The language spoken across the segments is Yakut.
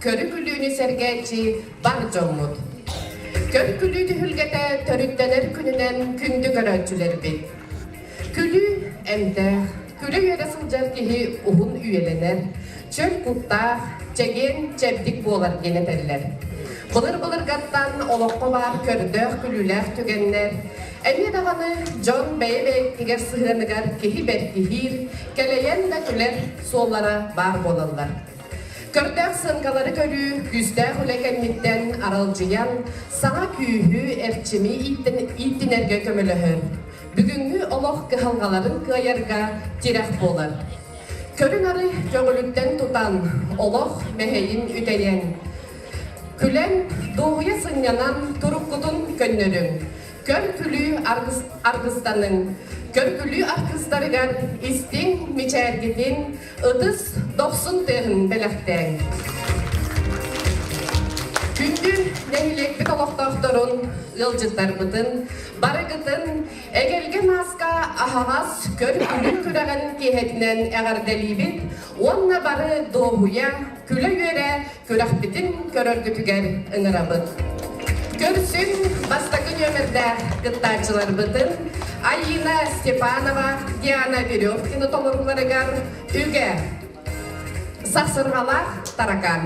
көрү-күлүүнү сэргээччи бар дьоммут. Көр-күлүү түһүлгэтэ төрүттэнэр күнүнэн күндү көрөөччүлэрбит. Күлүү эмтээх, күлэ-үөрэ сылдьар киһи уһун үйэлэнэр, чөл куттаах, чэгиэн, чэбдик буолар диэн этэллэр. Былыр-былыргаттан олоххо баар көрдөөх-күлүүлээх түгэннэр, эмиэ даҕаны дьон бэйэ-бэйэтигэр сыһыаныгар киһи бэркиһиир, кэлэйэн да күлэр суоллара баар буолаллар. Көрдөөх сыаҥкалары көрүү күүстээх үлэ кэнниттэн аралдьыйан, саҥа күүһү, эрчими ииттинэргэ көмөлөһөр. Бүгүҥҥү олох кыһалҕаларын кыайарга тирэх буолар. Көрүн-ары көҥүлүттэн тутан, олох мэһэйин үтэйэн, күлэн, дуоһуйа сынньанан туруккутун көннөрүҥ. Көр-күлүү аргыстаныҥ, көр-күлүү аргыстарыгар истиҥ мичээргитин, ытыс дохсун тыаһын бэлэхтээҥ. Күндү нэһилиэкпит олохтоохторун, ыалдьыттарбытын, барыгытын эгэлгэ мааска аһаҕас көр-күлүү күрэҕин киэһэтинэн эҕэрдэлиибит уонна бары дуоһуйа, күлэ-үөрэ күрэхпитин көрөргүтүгэр ыҥырабыт. Көрсүн бастакы нүөмэрдээх кыттааччыларбытын Айина Степанова, Диана Веревкина толорууларыгар Үгэ, Сахсырҕалаах таракан.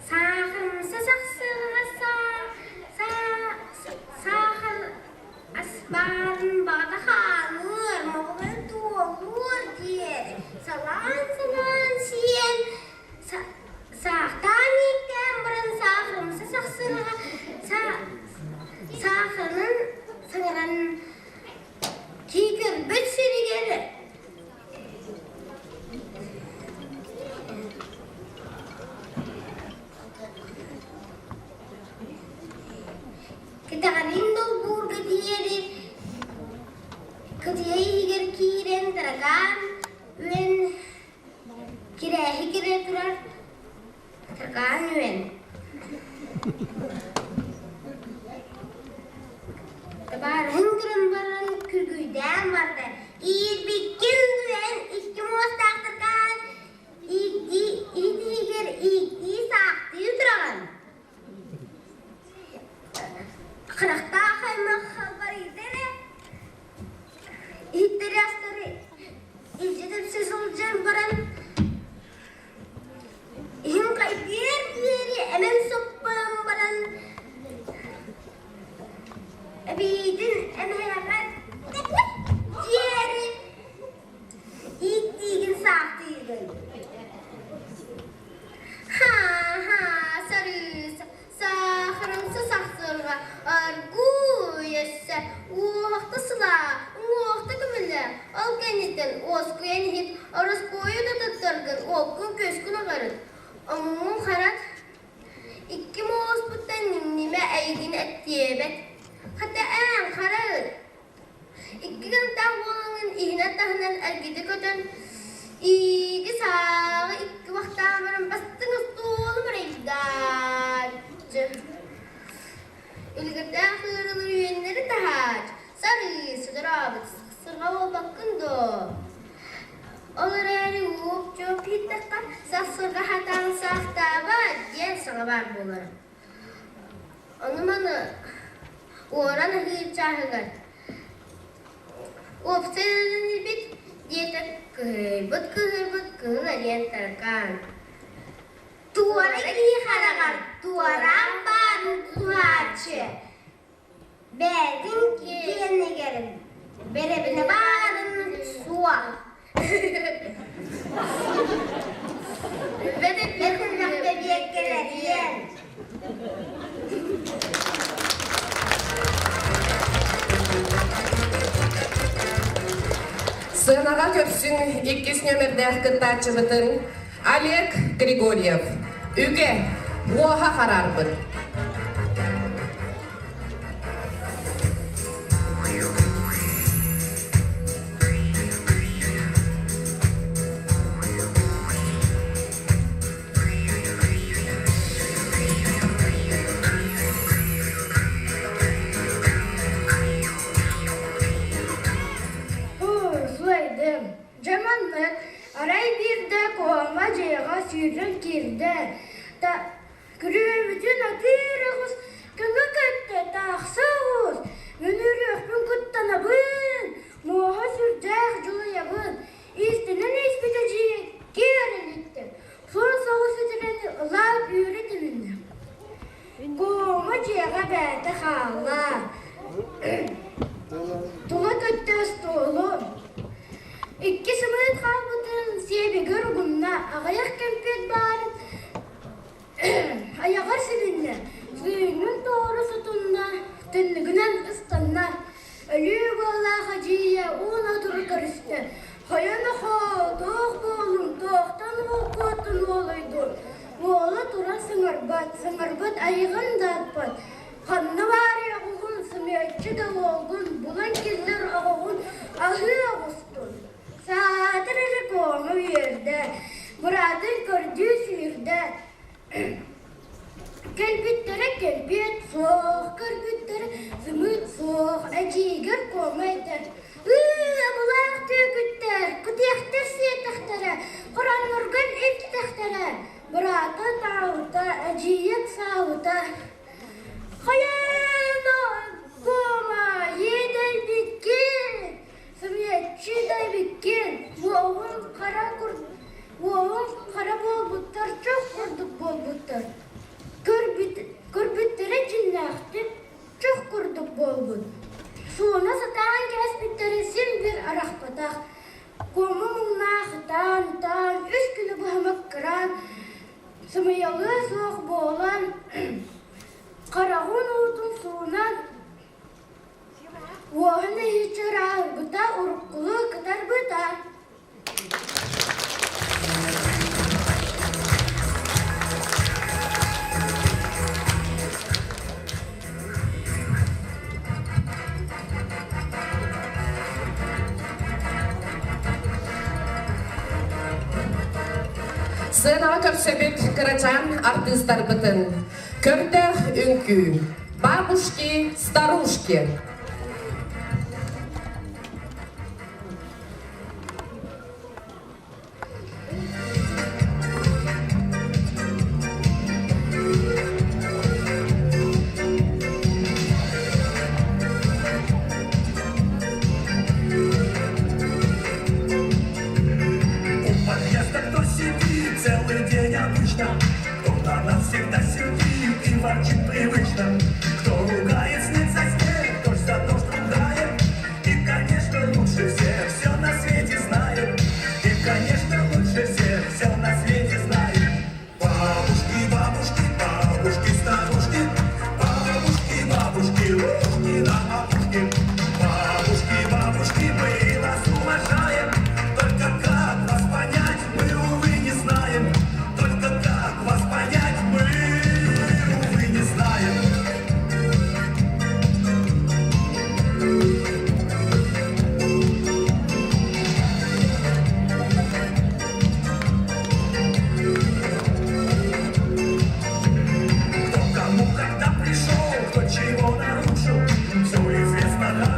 Саахымса сахсырҕа саахар Аспаарын баҕата хаалыар, моҕолой туолуор диэри салаан-салаан сиэн, саахтаан ииктээн баран саахарымса сахсырҕа саахарын саҥаран киикирбит сиригэр Кэтэҕэриин долбуурга диэри кытыйа иһигэр киирэн таракаан үөн кирээһи кирэ турар таракаан үөн Табаарыһын көрөн баран күргүйдээн барда иирбиккин үөн икки муостаах таракаан ииктии иһит иһигэр ииктии саахтыы тураҕын Харахтаах аймах барыйда эрэ, иһиттэри астары илдьэ тэпсэ сылдьан баран иһин хайдыар диэри эмэн соппойон баран эбиитин эмэһэҕэ диэри ииттиигин саахтыыгын Ха-ха, сарыыса, саахарымса сахсырҕа, аргуй өссө, уоһахта сылаа, уҥуохта көмүлэ, ол кэнниттэн уоскуйан иһит, ороспуойу да туттаргын, уоккун-күөскүн аҕарын, омуҥун харат, икки муоспуттан нимнимэ эйигин эттиэбэт, хата ээн хара ыт, Икки гынтаах буолаҥҥын иһинэн-таһынан эргитэ көтөн, ииги-сааҕы икки вахтаан баран бастыҥ остуолум арыйдааччы. Үлүгэрдээх ыарыылар үөннэри таһаач, сарыы содорообут сырҕа буолбаккын дуо? Ол эрээри уоп-чуоп иһиттэххэ, сахсырҕа хатаан саахтаабат диэн саҥа баар буолара. Ону-маны уоран аһыыр чааһыгар уопсай үлэлиибит диэтэ кыһыйбыт-кыһыйбыт кыһыл эриэн таракаан. Туора киһи хараҕар туораан баарын тутуһааччы бэйэтин киэнигэр бэрэбинэ баарын суох. Бэбиэккэлэриэн. Сыанаҕа көрсүҥ иккис нүөмэрдээх кыттааччыбытын Олег Григорьев. Үгэ, уоһа хараарбыт. сүүрэн киирдэ. Та Күрүөбүтүн атыыр оҕус көҥө көттө, тахса оҕус, Мөнүрүөхпүн куттанабын, муоһа сүрдээх дьулуйабын, Иистэнэн испит эдьиийэ киэр илиттэ, суон соҕус үтүрэни ылаат үүрэ түһүннэ. Куома дьиэҕэ бэйэтэ хаалла. Тула көттө остуолу. Икки сымыыт хаалбытын сиэбигэр угунна, аҕыйах кэмпиэт баарын Айаҕар силиннэ, сыыҥын тоҕоро сотунна, түннүгүнэн ыстанна. Өлүү буолаах эдьиийэ уун утары көрүстэ. Хойон охоо, туох буоллуҥ, туохтан куоттун уолуйдун? Уола туран саҥарбат, саҥарбат айыҕын да аппат. Ханна баарый оҕуһун, сымыйаччы да уолгун, булан киллэр оҕоҕун аһыы оҕустун. Саатар эрэ куома үөрдэ, быраатын көрдүү сүүрдэ. Кэлбиттэрэ кэлбиэт суох, көрбүттэрэ сымыыт суох, эдьиийгэр куома этэр: «Ыы, абылаах түөкүттэр, кутуйахтар сиэтэхтэрэ, хоронноргун илтэхтэрэ». Быраата таабыта, эдьиийэ ыксаабыта. «Хайаан куома, иэдэйбиккин, Сымыйаччы да эбиккин, уоһун хара кур уоһун хара буолбуттар, чох курдук буолбуттар. Көрбүт көрбүттэрэ дьиҥнээхтик чох курдук буолбут. Суона сатаан кээспиттэрэ син биир арахпатах. Куома муҥнаах ытаан, ытаан, үс күнү быһа маккыраан, сымыйалыа суох буолан, хараҕын уутун суунан Уоһун иһиччи ырааһырбыта, уруккулуу кытарбыта. Сыанаҕа көрсөбүт кырачаан артыыстарбытын Көрдөөх үҥкүү Бабушки, старушки. У подъезда кто сидит целый день обычно, Кто на нас всегда сердит и ворчит привычно, Кто ругает снег за снег, дождь за дождь ругает, И, конечно, лучше всех все на свете знает, И, конечно, лучше всех все на свете знает. Бабушки, бабушки, бабушки, старушки, Бабушки, бабушки, ложки на опушке. Бабушки, бабушки, мы вас уважаем, Только как вас понять, мы, увы, не знаем. Только как вас понять, мы, увы, не знаем. Кто кому когда пришел, кто чего нарушил, все известно.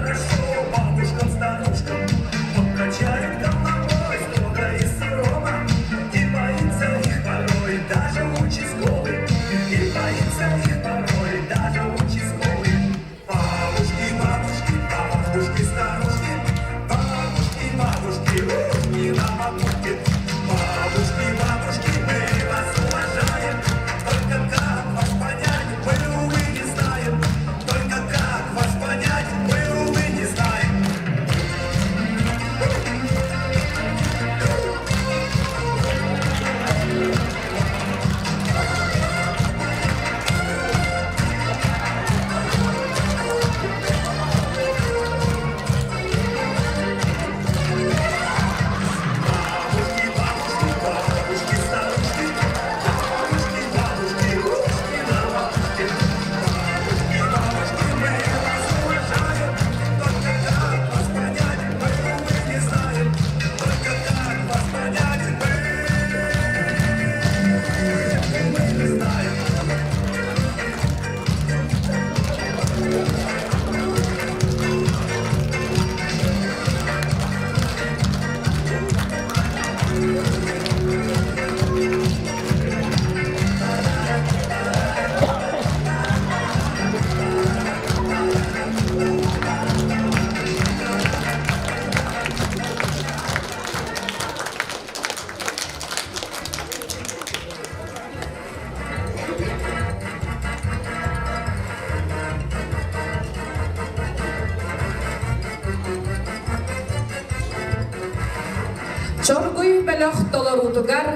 Чоргуй бөлөх толоруутугар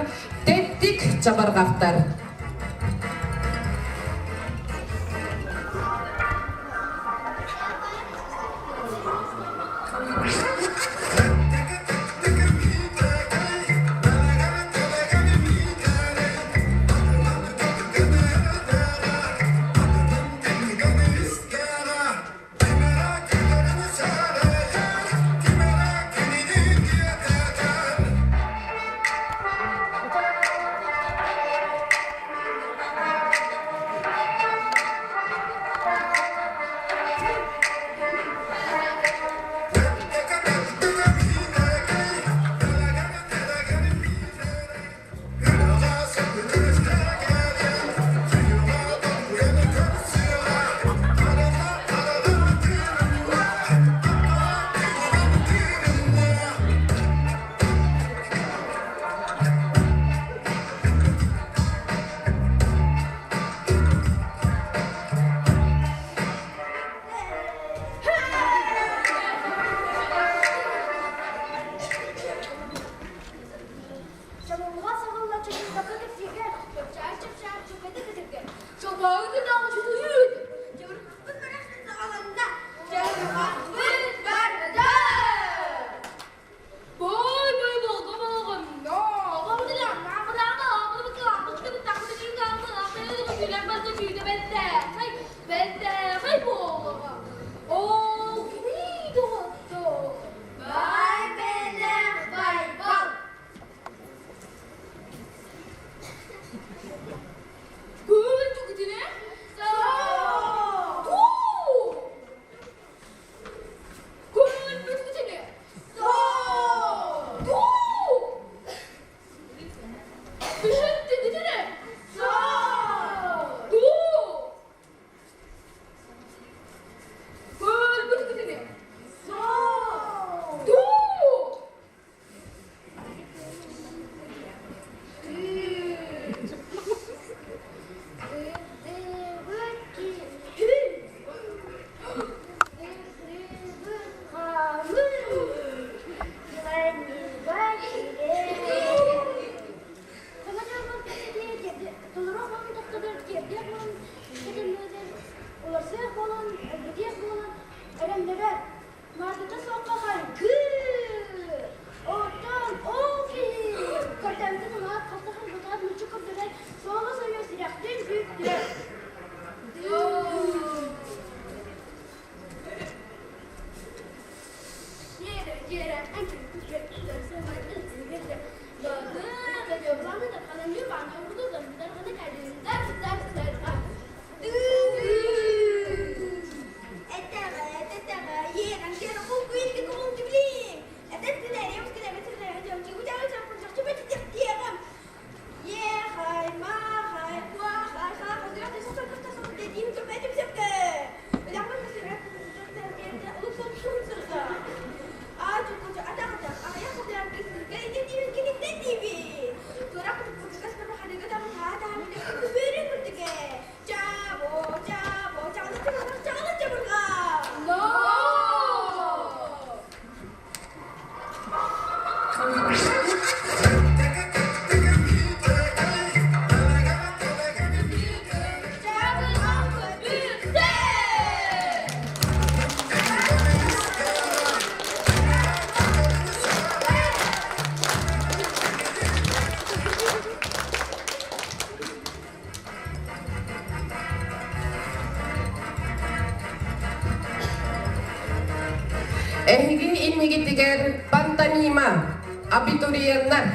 тэттик чабырҕахтар. Чабылҕа саҕалла чочумтака кэпсииргэ, чэпчээн-чэпчээн чөкөтө кэтиргэ, чобоону даҕа чутуйуут, чабырҕахпыт барахсан саҕаланна, чабырҕахпыт барда! Бай бэлэх байбал! Мааргыта суохха хаҥкыы! Оттон ол киһи көрдөммүтүн улаат хастахан бытаат мүччү көрдөрөр суола суруйа сүрэхтиин сүүртүө. Эһиги иннигитигэр пантомима, абитуриеннар.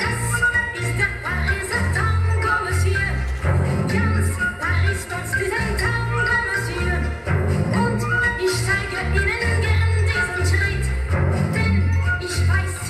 Das ist der Pariser Tango, Monsieur. Ganz Paris tanzt diesen Tango, Monsieur. Und ich zeige Ihnen gern diesen Schritt, denn ich weiß.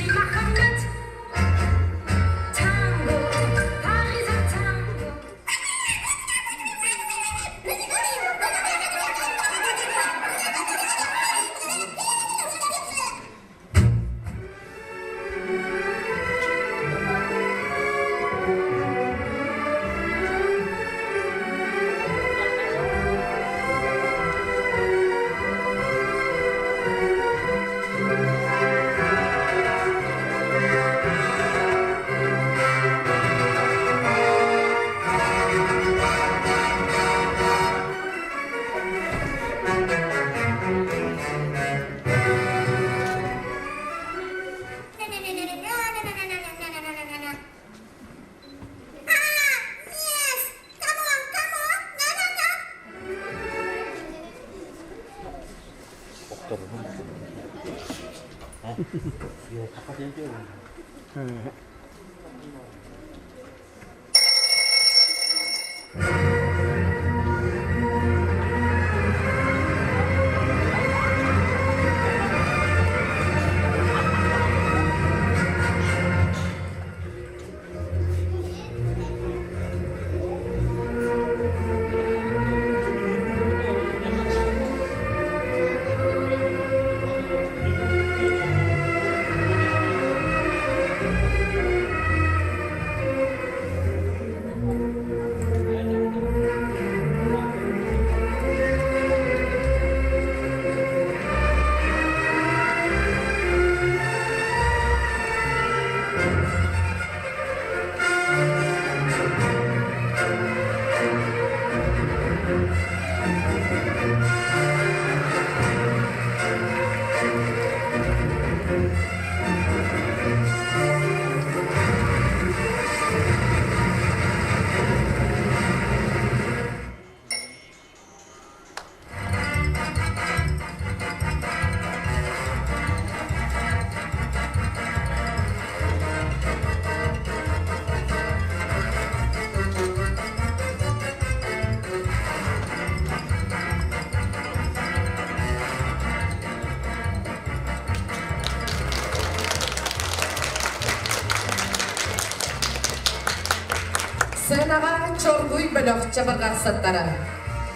Сыанаҕа чоргуй бөлөх чабырҕахсыттара.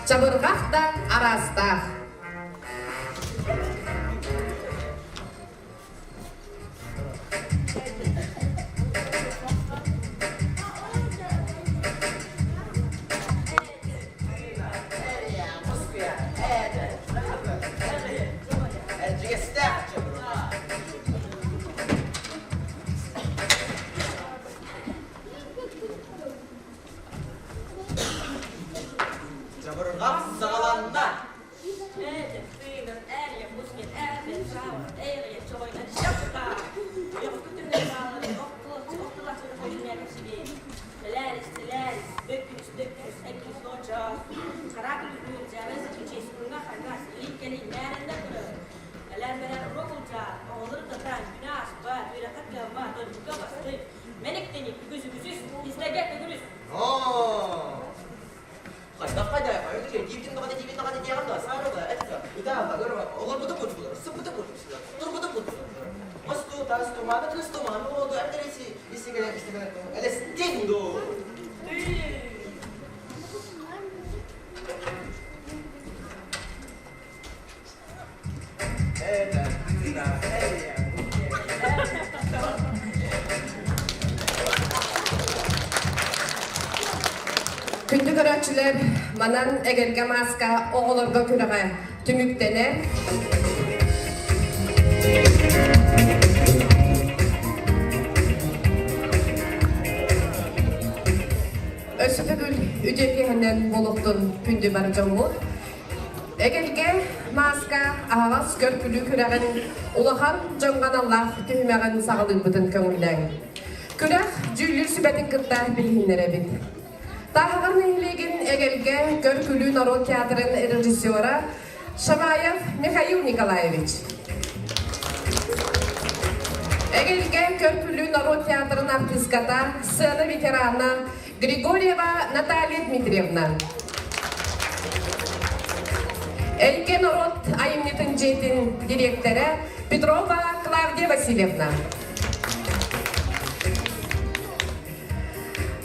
Чабырҕах да араастаах. Чабырҕах саҕаланна. Күндү көрөөччүлэр, манан эгэлгэ мааска оҕолорго күрэҕэ түмүктэнэр. Өссө төгүл үтүө киэһэнэн буолуохтун күндү бар дьоммут. Эгэлгэ мааска аһаҕас көр-күлүү күрэҕин улахан дьоҥҥо аналлаах түһүмэҕин саҕалыырбытын көҥүллээҥ. Күрэх дьүүллүүр сүбэтин кытта билиһиннэрэбит. Тааһаҕар нэһилиэгин Эгэлгэ көр-күлүү норуот театрын режиссера Шамаев Михаил Николаевич. Эгэлгэ көр-күлүү норуот театрын артыыската, сцена ветерана Григорьева Наталья Дмитриевна. Элгэ норуот айымньытын дьиэтин дириэктэрэ Петрова Клавдия Васильевна.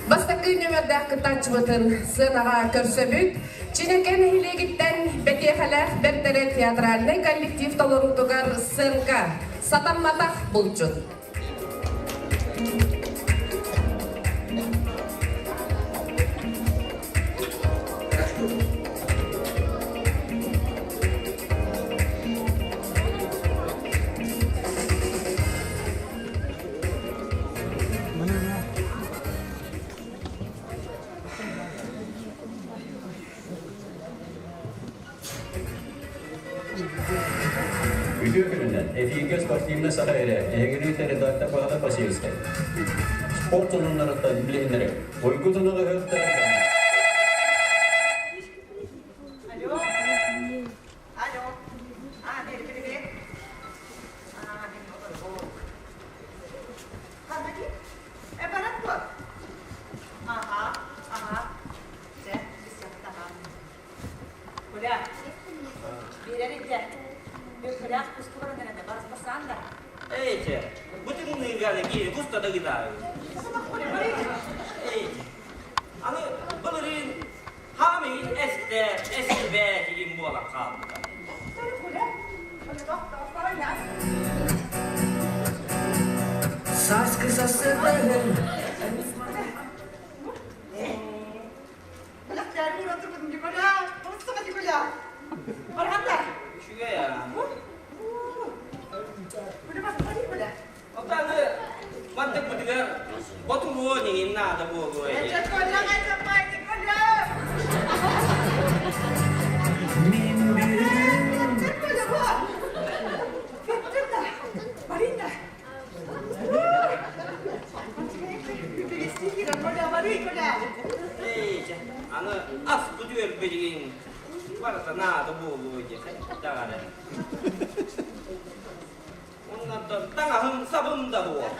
Бастакы нүөмэрдээх кыттааччыбытын сыанаҕа көрсөбүт. Чинэкэ нэһилиэгиттэн Бэтиэхэлээх бэртэрэ театральнай коллектив толоруутугар сценка «Сатамматах булчут». Үтүө күнүнэн эфиргэ спортивнай саха эрэ эһигини редактор Баһылай Васильевскай. Спорт сонуннарыттан билиһиннэрэ Уйгу тыныгы ыһыахтара Алло. Алло. А, привет, привет. да гытаабын. Аны былырыын хаамыйын эстэ, эстибэт игин буолан хаалбыта. Сааскы сарсыардаһын Үчүгэй аа. Отаны мантыкпытыгар ботуруон иҥин наада буолуо Мин бүгүн Аны аспыт үөрбүтүгүн барыта наада буолуо диye даҕаны. Оннан таҥаһым сабым да буол.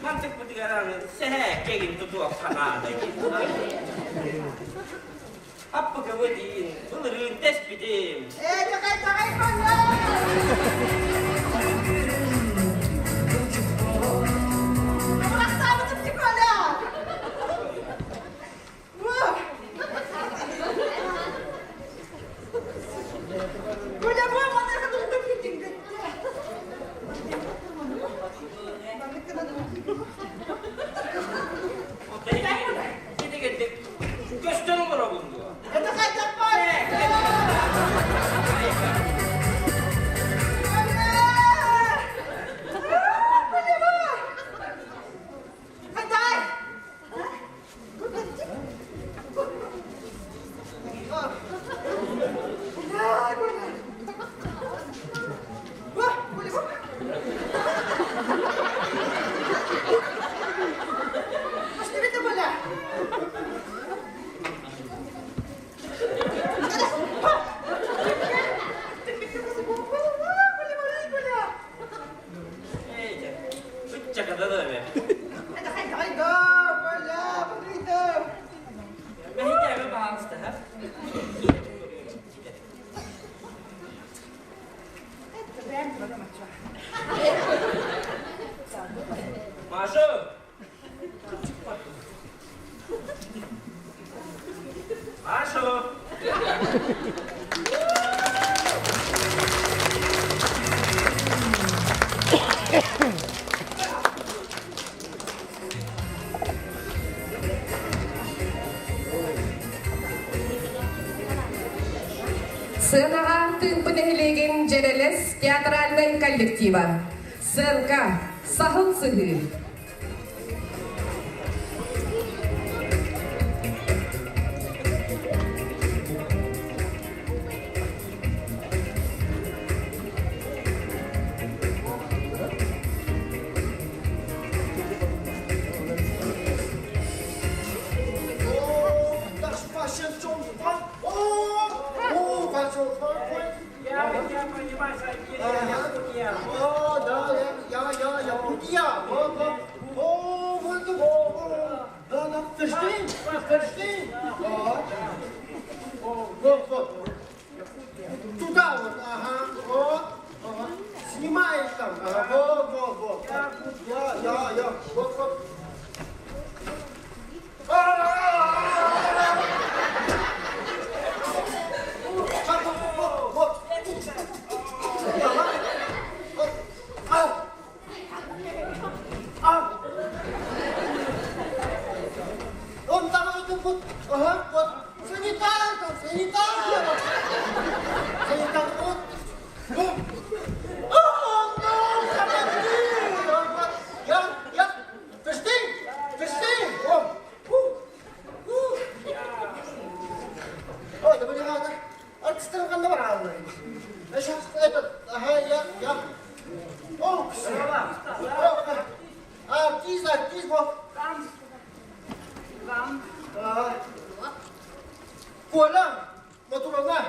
Мантыкпытыгар сэһээккэгин тутуох санаада Аппыкабы диин, былырыын тэспитим. Көстөн олоробун дуо? Это хайдах баар? Ыччакада да эбэ. Мэһийдээбэ баһаалыста Маша! Маша! Сыанаҕа Тыымпы нэһилиэгин Дьэрэлэс театральнай коллектива. Сыанка, саһыл сыһыы. О, да, я, я, я, я, вот, вот, о, вот, о, да, да, verstehen, verstehen. Вот, вот, вот. Туда вот, ага, вот, ага. Снимаешь там, ага, вот, вот, вот. Я, я, я, вот, вот. Вот, вот. Ханна барааллар? Сейчас этот, ага, я, я. О, артист, артист, вот. Коля, Матурана,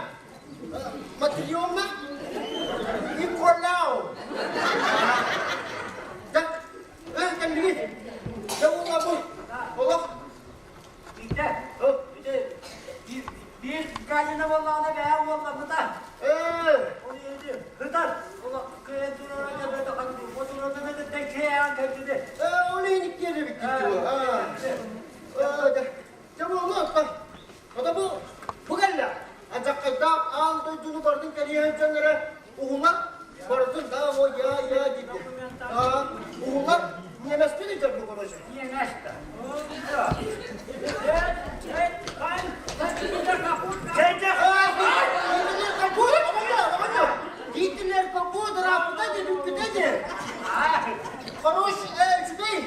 Матриона, Николао. Да, кэллигит. Дьэ уолла бу, олох. Биирдэ, биир Галина буоллаҕына бэйэ уолламмыта. Ытар, кыайан турара отурана кытта кыайан кэлбитэ. Ол иһин киэрэбит Дьэ буолуо, Ото бу бу кэллэ. Адьаккайдаах аан дойдуну барытын кэрийэн дьоннору уһулар барытын да о я я диде. Уһулар немецкий дьон бу короче. Немецкий. Гитлер капут, рапыта де, бүппүтэ де. Хорош, үчүгэй.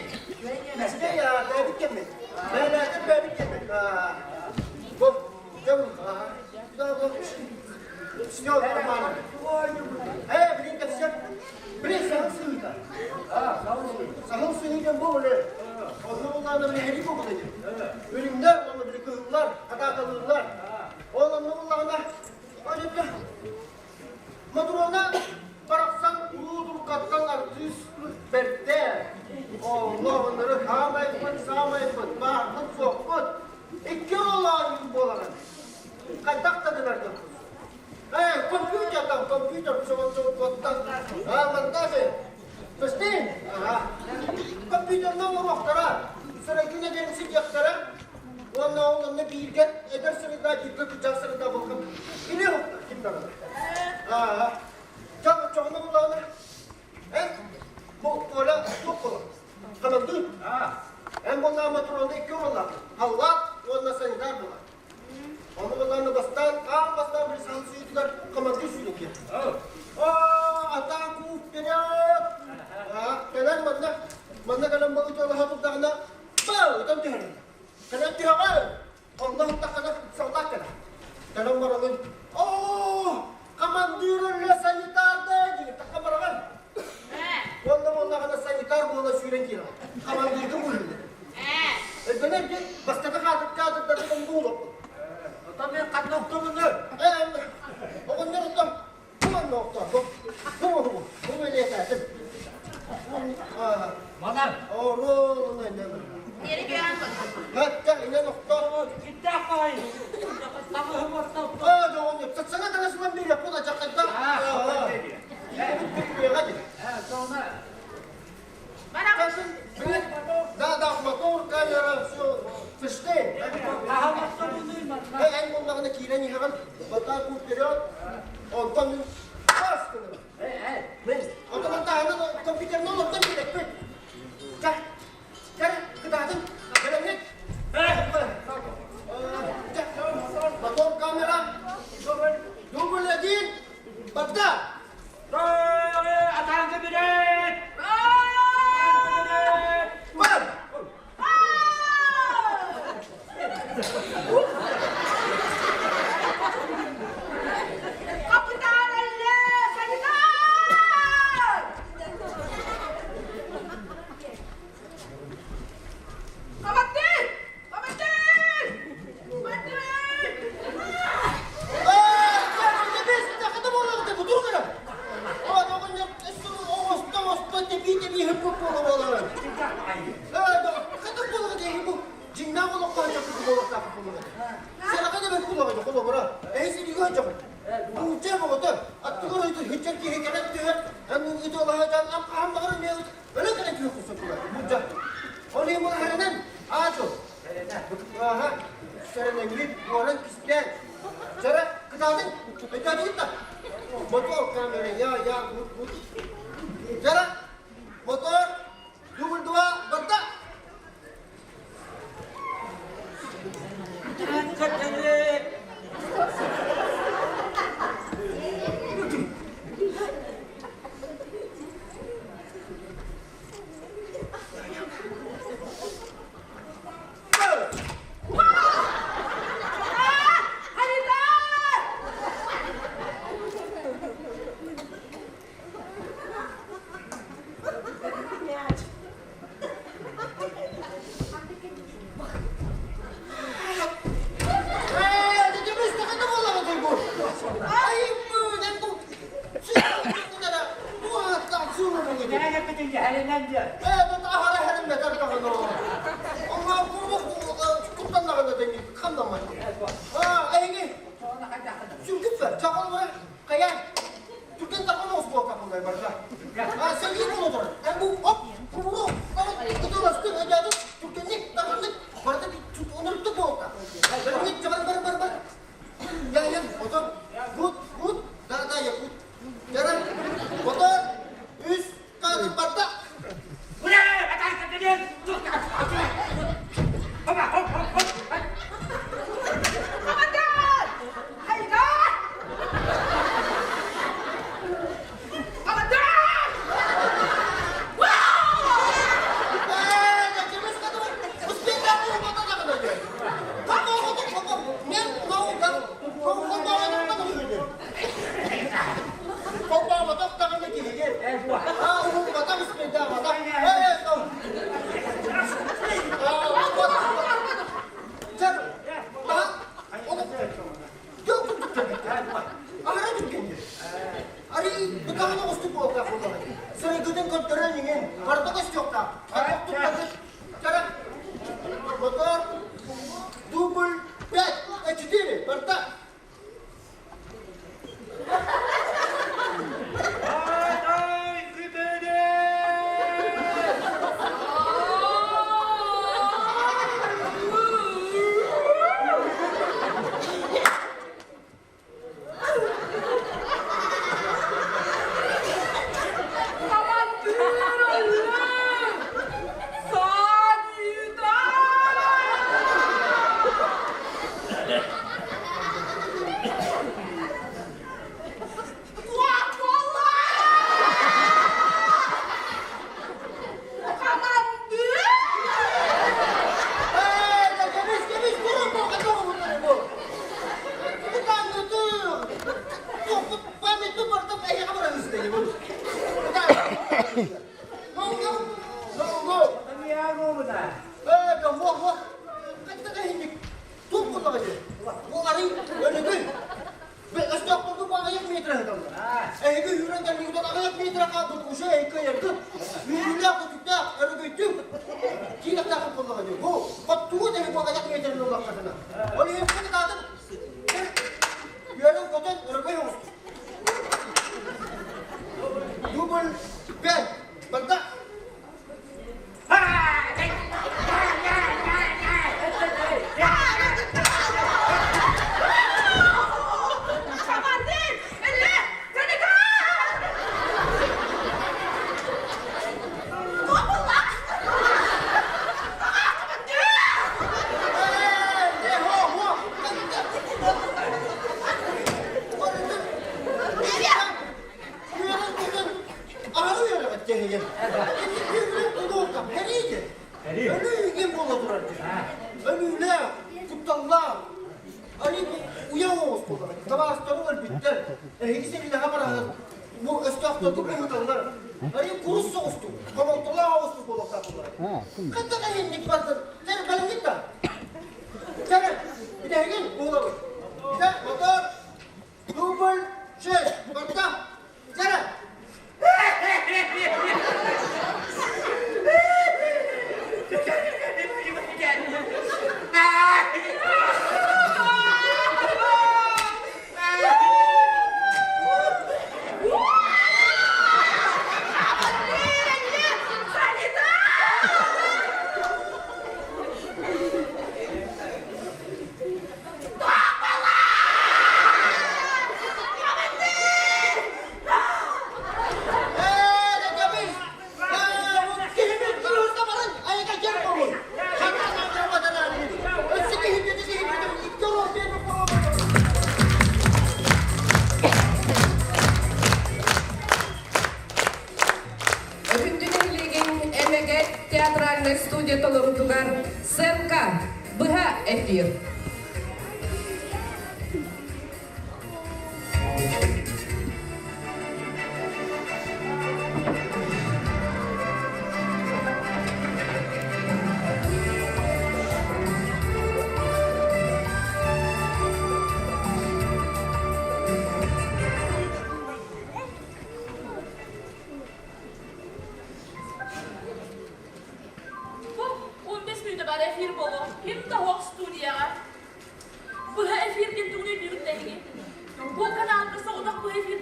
Үчүгэй, бэбит кэммит. Бээлээтэр бэбит кэммит. Бу, дьэ бу, Все нормально. Э, блин, кэпсиэм. Блин, саһыл сыһыыта. Саһыл сыһыы диэн бу оле. Онно буллаана били хери буолбут ини. Үрүҥнэр уонна били кыһыллар, хатааталыыллар. Ол онно буллаҕына, Ой, Мотуруона барахсан улуу дургаттан артыыс бэрдэ. Онно оннору хаамайбыт, саамайбыт, баарбыт-суохпут. Икки оҕолоох буоларын. Хайдах да гынаргын. Э, компьютер там, компьютер, все-все-все, а, монтажи. Көстүн? Ага. Компьютерынан оҥоруохтара, сырайгын эдэрин ситиэхтэрэ. Уонна ол онно бииргэ эдэр сырыда, бииргэ кырдьаҕас сырыда буолкун билиэ ким даҕаны. Аа, дьэ, оччоҕуна буллаҕына, эн бу Коля туох буолар? Хамандыыр. Эн буоллаҕа моторону икки уоллаах, халлаат уонна санитар буолар. Ону буллаҕына бастаан, аан бастаан били саһыл сүүтүгэр хамандыыр сүүрэн киир. Аа, атаку вперед! Кэлэн манна, манна кэлэн балытыалаһа турдаҕына, баа, ытан түһэрин. Кэлэн түһэҕэ, онно һыттаххына саллаат кэлэр. Кэлэн баралын, оо, командир өллө санитар да диир, тахха бараҕын. Уонна буоллаҕына санитар буола сүүрэн киирэр. Командирга быһыылар. Өйдөнөр ки, бастакы хаатык каадырдары онду Оттон мен ханна охтобуну? Оҕонньор оттон бу манна охтоо, бу, бу, бу, бу бэлиэтээтим. Манан. Оруолуна Хатта инэн охтоо. Киттээх баҕайы. Тамыһым ортоп. Аа, доҕонньор, саҥа таҥасынан биэриэх була чахайда. Да, да, мотор, камера, все, фишты. Эн буоллаҕына киирэн иһэҕин, батаку вперед, онтон мин бас гынабын. Онтон таһынан компьютерынан оттон киирэппит. Чэ, кэр, кытаатын, кэлэҥҥит. Мотор, камера, дубль один, батга! Атаанга билет! Бар! Капитан Элле, санитар! Командир! Командир! Командир! Сэрэнэҥҥит, уоран кистээн, Сэрэ, кытаатын, өйдөөтүгүт да? Мотор камера, я, я, гуд, гуд. Сэрэ, мотор, дубль два, барда!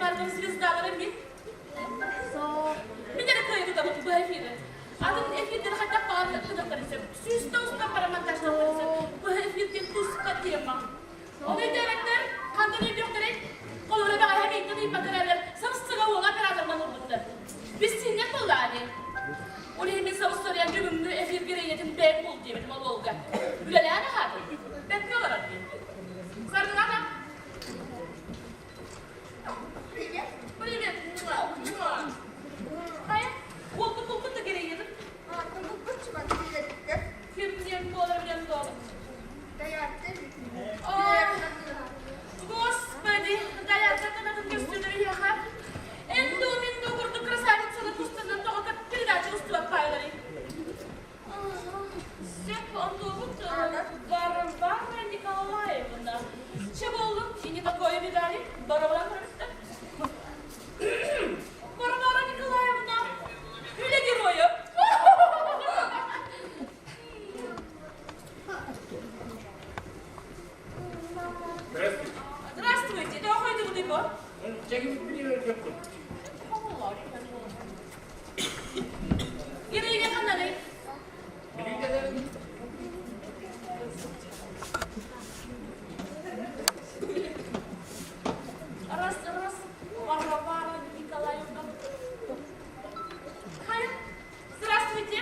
театрын звездалара мин. Мин эрэ кыайа тутабын бу эфири. Атын эфирдери хайдах баҕар тутахтарын сөп. Сүүстэ устан баран монтажтахтарын сөп. Бу эфирден туспа тема. Ол өйдөөбөттөр, хантан өйдүөхтэрэй? Холобура бэҕэһээ миигиттэн ыйыппаттар эрэр, сабыс-саҥа уола операторынан ылбыттар. Бис синньэх буоллаҕа дии. Ол иһин мин сабыс-соруйан бүгүҥҥү эфир героинятын бэйэм бул диэбитим ол уолга. Үлэлээн аһаатым. Бэркэ олорор дии. Саргылана. Привет. Привет. Хайа, уолбут булбут да героинятын. Булбут чума билетте. Ким диэн буолар билэн туолбут. Даярты. Господи, Даярка тынатын көстүлэр яха. Энду минду курдук красавицаны кустанан тоҕо передача устубат пайлары. Сөп онтуобут Варвара Николаевна. Че боллум, и не такое видали, барабан көрүстэ. Варвара Николаевна, үлэ геройа. Здравствуйте. Здравствуйте, да уходите в Героиня ханнаный? Раз, раз, Варвара Николаевна. Хайа, здравствуйте.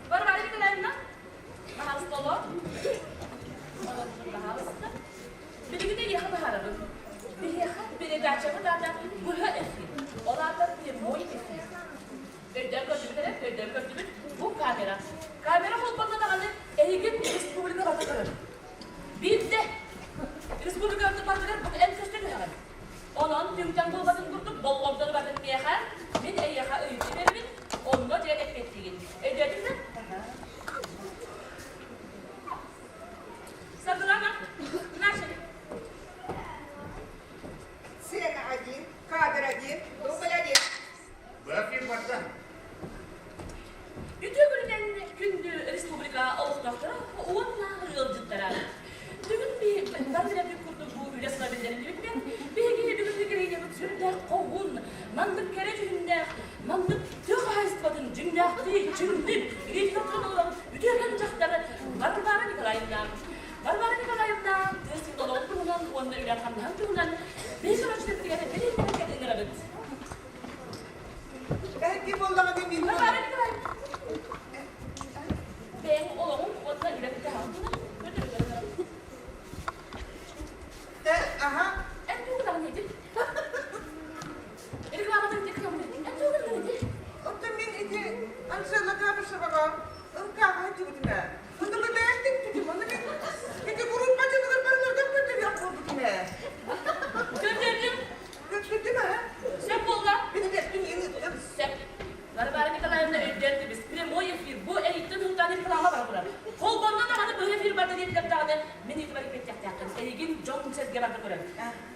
Варвара Николаевна. Пожалуйста, Пожалуйста. Билигин эйиэхэ баһарабын. Биһиэхэ передачабыт аата быһа эфир. Ол аата прямой эфир. Өйдөөн көрдүбүт эрэ, өйдөөн көрдүбүт. Бу камера. Камера холбонно даҕаны эһигин республика барыта көрөр. Биирдэ республика барытыгар бу эн көстө түһэҕин. Онон түҥтэн буолбатын курдук болҕомтону барытын миэхэ, мин эйиэхэ ыйытыы биэрэбин, онно дьэ эппиэттиигин. Өйдөөтүҥ да? Саргылана, начали. Сцена один, кадр один, дубль один. Быһа барда. Үтүө күнүнэн күндү республика олохтоохторо уонна ыалдьыттара. Бүгүн бары билэрбит курдук бу үлэ сыла биллэриллибитинэн, биһиги бүгүҥҥү героинябыт сүрдээх хоһуун, маннык кэрэ дьүһүннээх, маннык тыа хаһаайыстыбатын дьиҥнээхтии, чиҥник илиитин олорон үтүөкэн дьахтар Варвара Николаевна. Варвара Николаевна тыа сирин олоҕун туһунан уонна үлэн-хамнаһын туһунан биһиги көрөөччүлэрбитигэр бэлиэтээбэккэ ыҥырабыт. Эһиги буоллаҕына мин Варвара Николаевна, бэйэҥ олоҕуҥ уонна үлэҥ дьаһалын туһунан көрдөрүллэр. Аха. Эн тугу даҕаны ити? Рекламатын тиккэммин. Эн тугу даҕаны ити? Оттон мин ити Анжела Габышеваҕа ылкааҕа сылдьыбытым ээ. Онно бэйэм тикпитим. Онно мин ити группа дьонугар барыларыгар көрдөрүөх буолбутум ээ. Көрдөрдүм. Көрдөрдүм аа. Сөп буолла. Мин эппин ыыттым. Сөп. Варвара Николаевна өйдөөн кэбис. Прямой эфир. Бу эйиттэн ылтаан реклама бара турар. Холбонно даҕаны быһа эфир барда диэтилэр даҕаны мин ыытыбар эппиэттиэхтээххин. Эйигин дьон-сэргэ барда көрөр.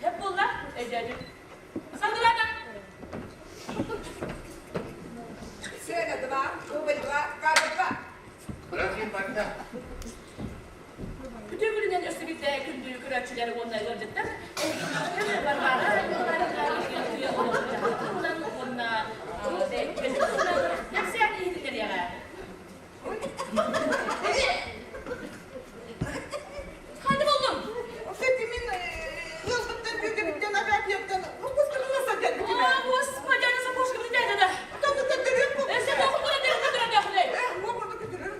Сөп буолла. Өйдөөтүм. Саргылана! Сцена два, дубль два, кадр два. Быһа барда. Үтүө күнүнэн өссө биирдэ күндү көрөөччүлэр уонна ыалдьыттар эһигини Варвара Николаевна туһунан уонна кэпсээн иһитиннэриэҕэ. Ханна буллуҥ? Кстати, мин ыалбыттан бүөгэбиттэн Агафьяттан выпускалана сылдьарбытым ээ. О, Господи, аны сапожка бүтэ да. Тону көтөрүөх буолбут. Өссө тоҕу көрө көрө көрө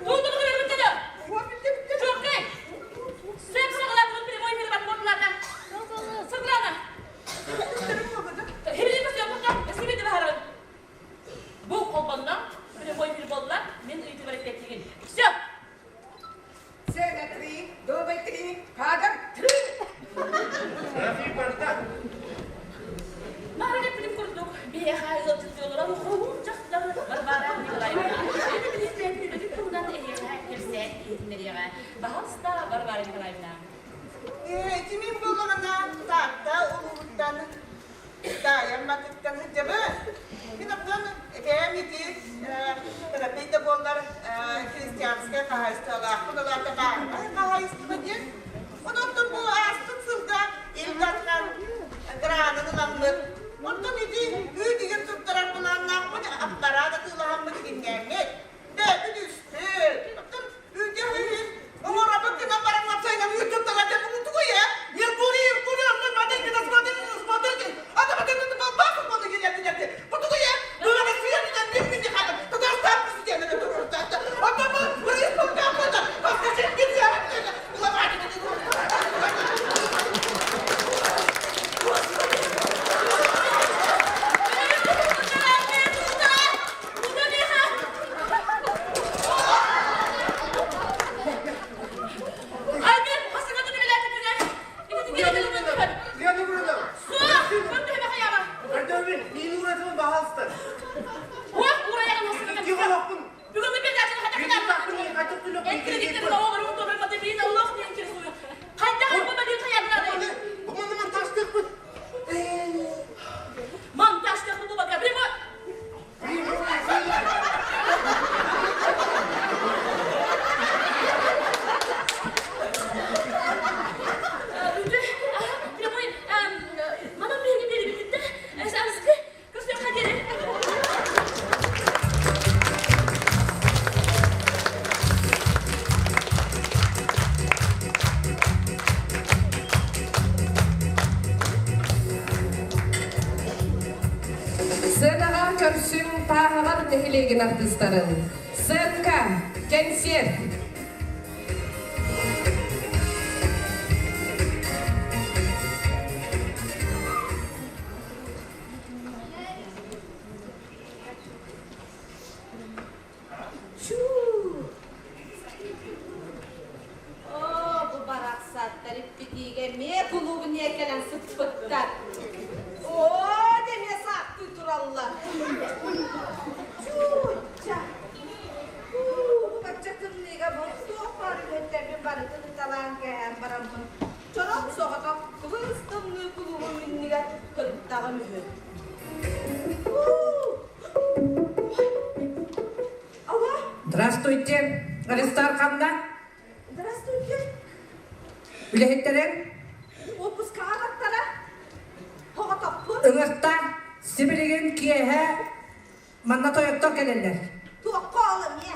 Оо, Тугу көрө көрө Оо, бүттэ бүттэ. Чуоккай! Сөп саҕалаатыбыт прямой эфир бар буоллаата. Саргылана! Хибили көстүөххэ, өссө биирдэ баһарабын. Бу холбонно, прямой эфир буолла, мин ыйытыыбар эппиэттиигин. Все! Сцена три, дубль три, кадр три. Быһа барда. Маарга эппитим курдук, биһиэхэ ыалдьыттыы олорон хоһуун дьахтар Варвара Николаевна бэйэтин үлэтин туһунан эһиэхэ кэпсээн иһитиннэриэҕэ. Баһаалыста, Варвара Николаевна. Ити мин буоллаҕына Таатта улууһуттан Таайам матыттан сылдьабын. Мин оттон бэйэм ити кыракый да буоллар христианскай хаһаайыстыбалаахпын, ол аата бааһынай хаһаайыстыба диэн. Онон бу ааспыт сылга Ил Дархан гранын ылан ылламмыт. Оттон ити үүт игин туттарар былааннаахпыт аппараат атыылаһаммыт игиннээммит. Бэйэбит үспүт. Оттон үүтэ үһүн оҥоробут гынан баран уопсайынан үүт туттарар диэн бу тугуй ээ? Меркурий, Меркурий, онно смотрите, смотрите, смотрите. А то вот это колбасу буолу килэрдилэр. Бу тугуй ээ? Бу Россия Татарстан президенэ Оттон бу республикабыт Сыанаҕа көрсүҥ Тааһаҕар нэһилиэгин артыыстарын. Сыанка, кэнсиэр. Оо, бу барахсаттар иппитиигэ эмиэ кулуубунуйа кэлэн сыппыттар. Оо, эмиэ саахтыы тураллар. Чуучча. Уу, бачча тымныыга бу туох баар үлэһиттэрбин барытын ыталаан кээһэн бараммын, чорох соҕотох кыбыс тымныы кулуубум иннигэр кырыттаҕым үһү. Алло. Здравствуйте, Аристарховна. Здравствуйте. Үлэһиттэрин? Отпускаҕа баттара. Тоҕотохпун. Ыҥырта, сибилигин киэһэ манна тойоттор кэлэллэр. Туохха ол эмиэ?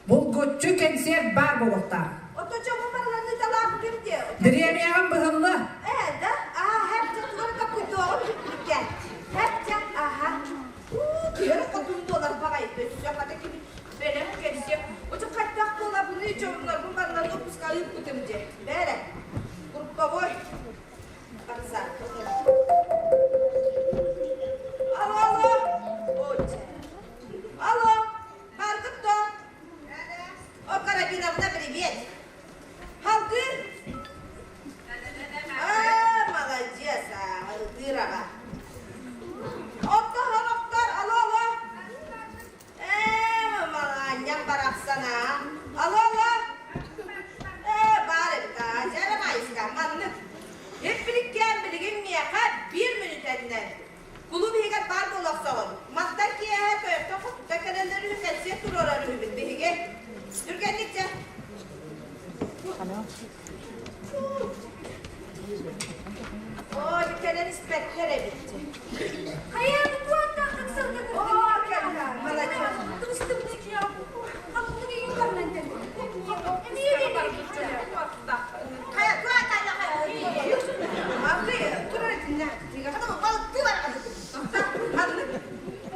Булгуччу кэнсиэр баар буолуохтаах. Ото дьоҥу барыларын талаабытым диэ. Бириэмийэҕин быһылла. Ээ да, аа, хэп тугар каппытоҕун бүппүккэ. Хэп аха. Уу, киһи хотун буолар баҕайы өссө хата кини бэлэм кэлсиэм. Очо хайдах буолабыный дьоннорбун барыларын отпуска ыыппытым дьэ. Бээрэ, групповой барса. Алло, алло. Ой, Алло, Баргыт то? О, Карабиновна, привет. Халгы? А, молодец, а, ытыраҕа. Отто хорохтор, алло, алло. Ээ, малаанньам барахсан, а. Алло, алло. Ээ, баар эбит, а, дьэ, Майска, маннык. Эппиликкээн билигин миэхэ биир мүнүүтэннэн Кулууп иһигэр баар буола охсоҕун. Мантан киэһэ тойоттон хотуттан кэлэллэр үһү, кэнсиэр туруорар үһүбүт биһиги. Түргэнник дьэ. Оо, кэлэн испэттэр эбит. Хайа, бу туохтааххыт сылгы Оо, кэллэ, молодец. Хайа, туа хайа. Алты, турар итиннэ. Маннык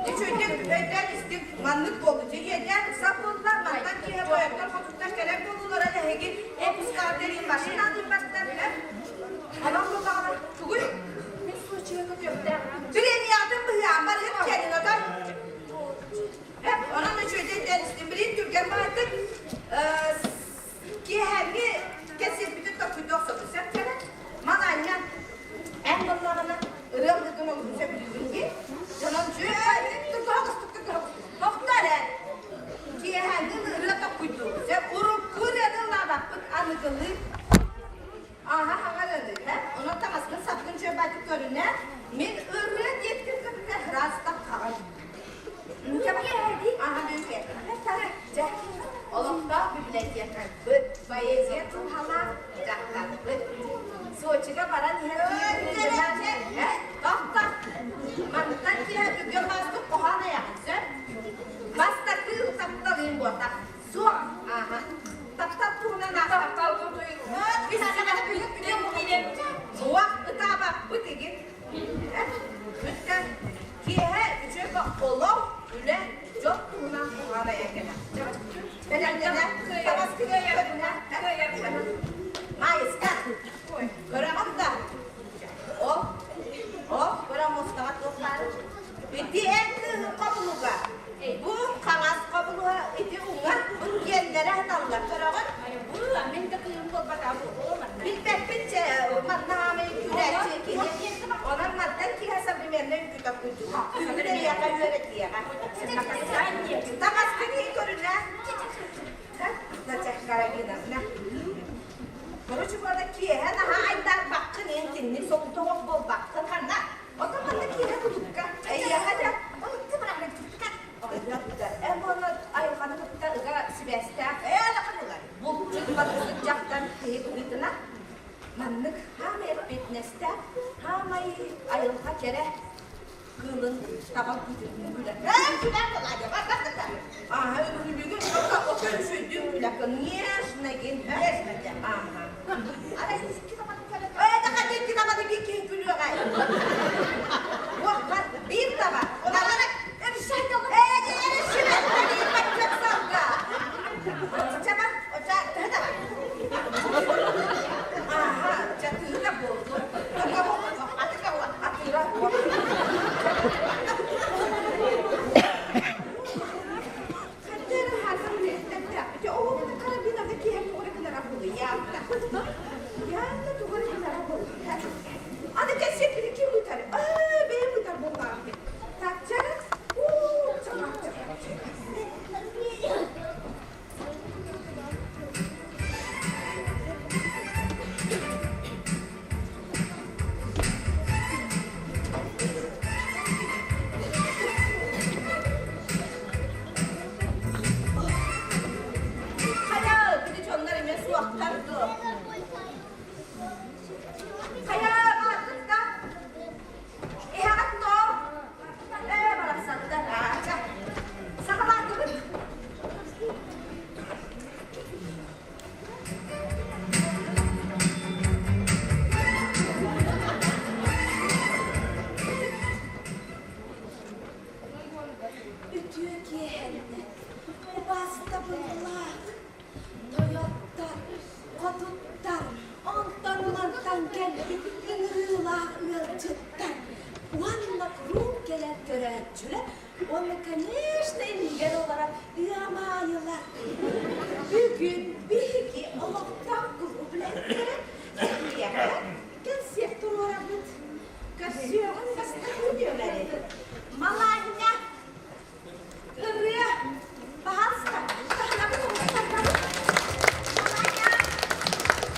үчүгэйдик өйдөөн истиҥ маннык буолду. Дьиҥиэдээн ыксал буоллар, мантан киэһэ тойоттор хотуттан кэлэр буолуулара эһиги отпускаҕа дириҥ машина атыйбаттар Онон буоллаҕына тугуй? Мин случайга көтүөхтээхпин. Бириэмийэҕитин быһыаан барыһыт кэлин отон. Онон үчүгэйдик өйдөөн истиҥ. Билин түргэн баҕайытык Киэһээҥҥи кэпсиэппитин толкуйдуох сөп кэлэн, Малаанньа, эн буоллаҕына ырыа ыллыыргын олуһун сөбүлүүгүн дии. Дьонон Тохто эрэ. Киэһээҥҥи ырыа толкуйдуур. Сөп урукку ырыаны ыллаабаппыт аныгылыы. Аха хаҥарыны, онон таҥаскын сапкын чүөбэтик көрүнэ, мин ырыа диэбитин кытта ыраастап хаҕын. Олохтоох библиотекарбыт, поэзия туһалаах дьахтарбыт. Сочига баран иһэр тохтох. эйиэхэ үөрэтиэҕэ. Таҥаскын иһин көрүнэ. Натя Каролиновна. Короче, буола киэһэ наһаа айдаарбаккын эн кинини соҕотоҕох буолбаккын ханна. Оттон манна киэһэ кулукка. Эйиэхэ да Эн буола айылҕаны кытта ыга сибээстээх ээ булчут батысыт дьахтар киһи быһыытынан маннык хаамай эппиэтинэстээх, хаамай айылҕа кэрэ кыылын табан күтүрдүн күлэр. Ээ, күлэр Володя, бар бар да. Ага, үгүлүгүн үчүйдүн күлэ, конечно, нежно, ага. Ара икки табаны көрө. Ээ, да хата икки табаны биир киһи күлүөҕэ. Уох, биир таба. Онара Ээ, эрэ сибэт, Чаба, оча, төһө таба? Аха, ча тыһыта буолду. Атыра Аны кэсиэ ким ыытар? Ээ, бэйэм ыытар буоллаҕым. Так, чэ, уу, чаҕа, чаҕа, Хайа, били дьоннор эмиэ суохтар дуо? Хайа, баардык да? Иһэҕит дуо? Ээ, барахсаттар, аача. Саҕалаатыбыт. Үтүө киэһэннэн, убаастабыллаах тойоттор, хотуттар, онтон мантан кэлбит ыҥырыылаах ыалдьыттар уонна куруук кэлэр көрөөччүлэр уонна, конечно, иннигэр олорор ыамаайылар. Бүгүн биһиги олохтоох кулууп үлэһиттэрэ эһиэхэ кэнсиэр туруорабыт. Көрсүөҕүн бастакы нүөмэри Малаанньа Ырыа, пожалуйста, таһынабыт оҕустарбабыт. Малаанньа! Ырыа!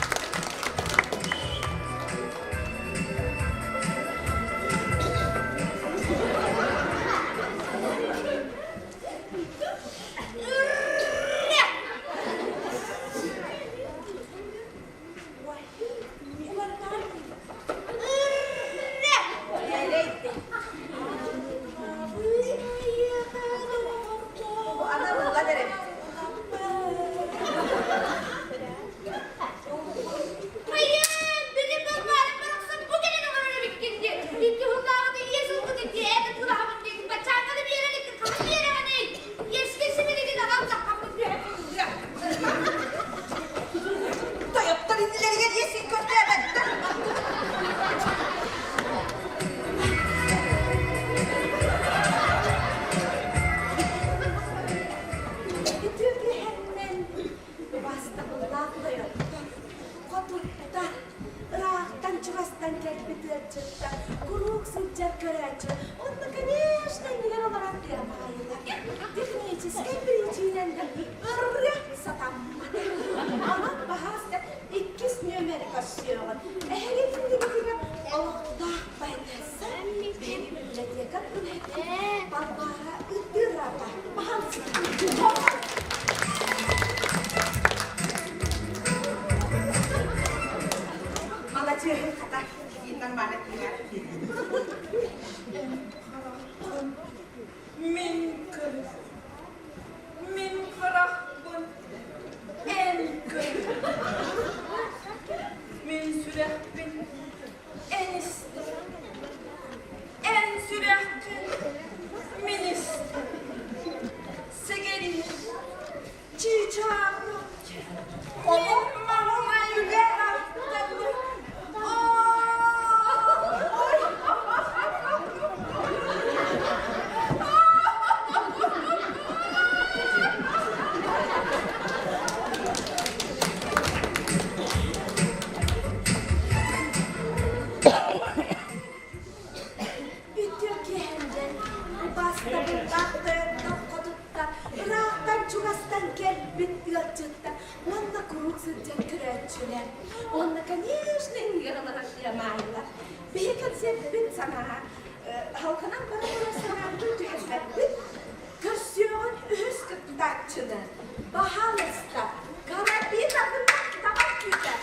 Хайыан, били балбаарым барахсан бу кэлэн олорор эбиккин дии. Икки сыллааҕыта иэс ылбытын дии, эбит тулаһабын диэки баччааҥҥа да биэрэ иликкин хаһан биэрэҕиний? Иэскин сибилигин аҕал даххаммын түһэн ылыа. Тойоттор иннилэригэр иэсин көрдөөбөттөр. Үтүө түһэннэн убаастабыллаах тойоттор, хотуттар, ыраахтан чугастан кэлбит ыалдьыттар, куруук сылдьар көрөөччү, онно, конечно, иннигэр олорон тыа баайылар. Техническэй биричиинэннэн ырыа сатаммат. Онон баһааста иккис нүөмэри көрсүөҕүн. Эһиги иннигитигэр олохтоох поэтесса, библиотека үлэһитэ Балбаара Ытыраба. Баһаалыста. Маладьыаһын хата, нормально Мин кырыс, мин харахпын эн көр. Мин сүрэхпин эн истэр. Эн сүрэххин мин истэр. Сэгэрим, чыычааҕым, мин маҥнай үлэ кэнсиэрпит саҥа халкынан бара турар санаабытын түһэрбэппит. Көрсүөҕүн үһүс кыттааччыны, баһаалыста, Карабинабын таба күүтэ.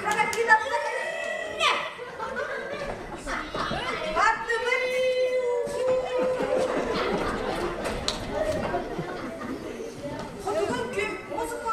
Карабинабын Бардыбыт! Хотугу күн музыка.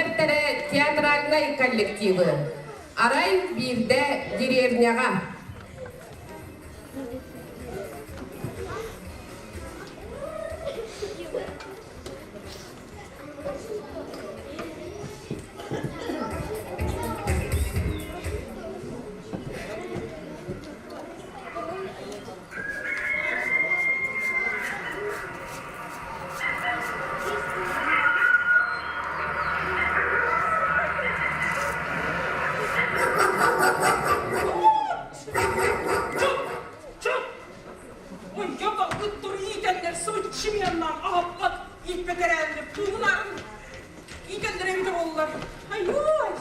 бэртэрэ театральнай коллективы. Арай биирдэ деревняҕа. Чуп! Ой, ыттыр иитэллэр сымыччымыаннаан аһаппат ииппэтэрээллэр тыыларын иитэллэр эбитэ буоллар. Ай-ой!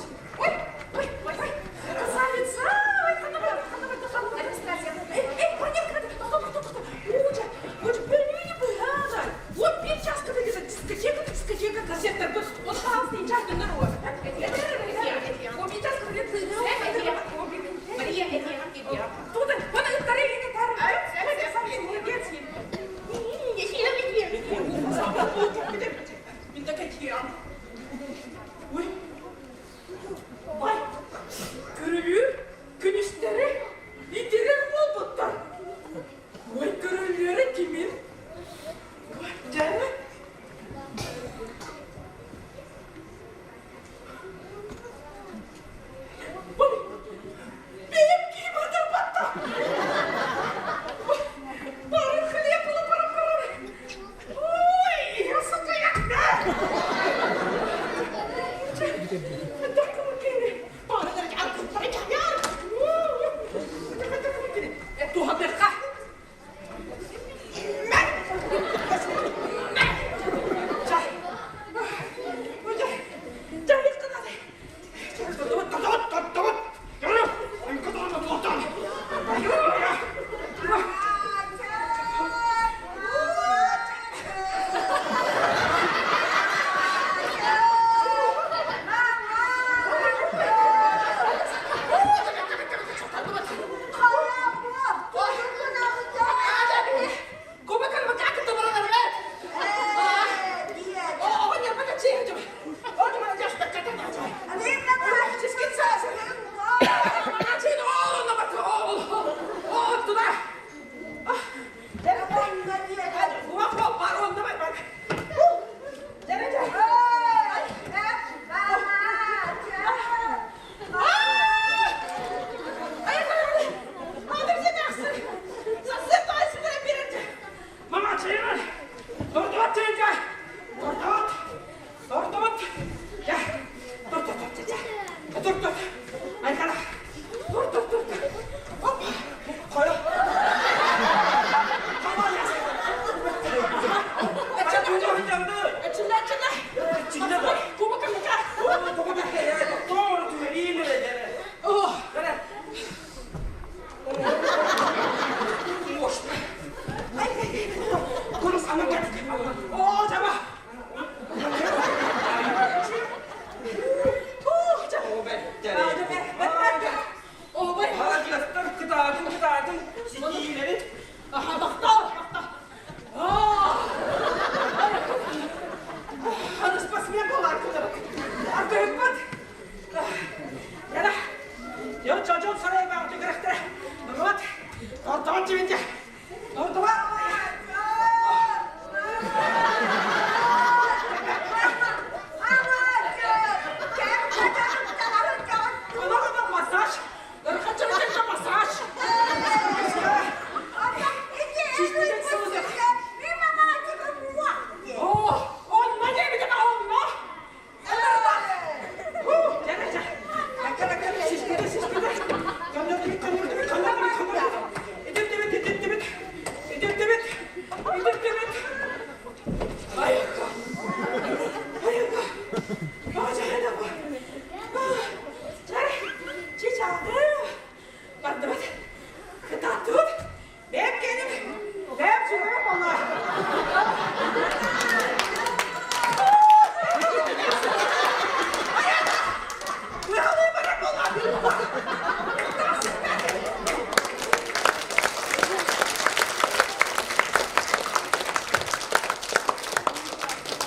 Ой, ой, ой, ой! Красавица! Ой, ханна бар, ханна бар, ханна бар, Анастасия. Эй, эй, Ваненка, тохто, тохто, тохто. Уча, уча, бөлүүнү быһаана. Вот бир часка да дискотека, дискотека, кассеттарбыт. Вот пожалуйста, инча дөннөр уо. Мария, Тут, вот ыттары Ой, көрүлүүр күнүстэри итирэр буолбуттар. Ой, көрүлүөрэ кимин? Дьэ, Бэйэм киһим ытырбатта. Бары хлеб ылып Ой, сытыйакта. Туһаныахха.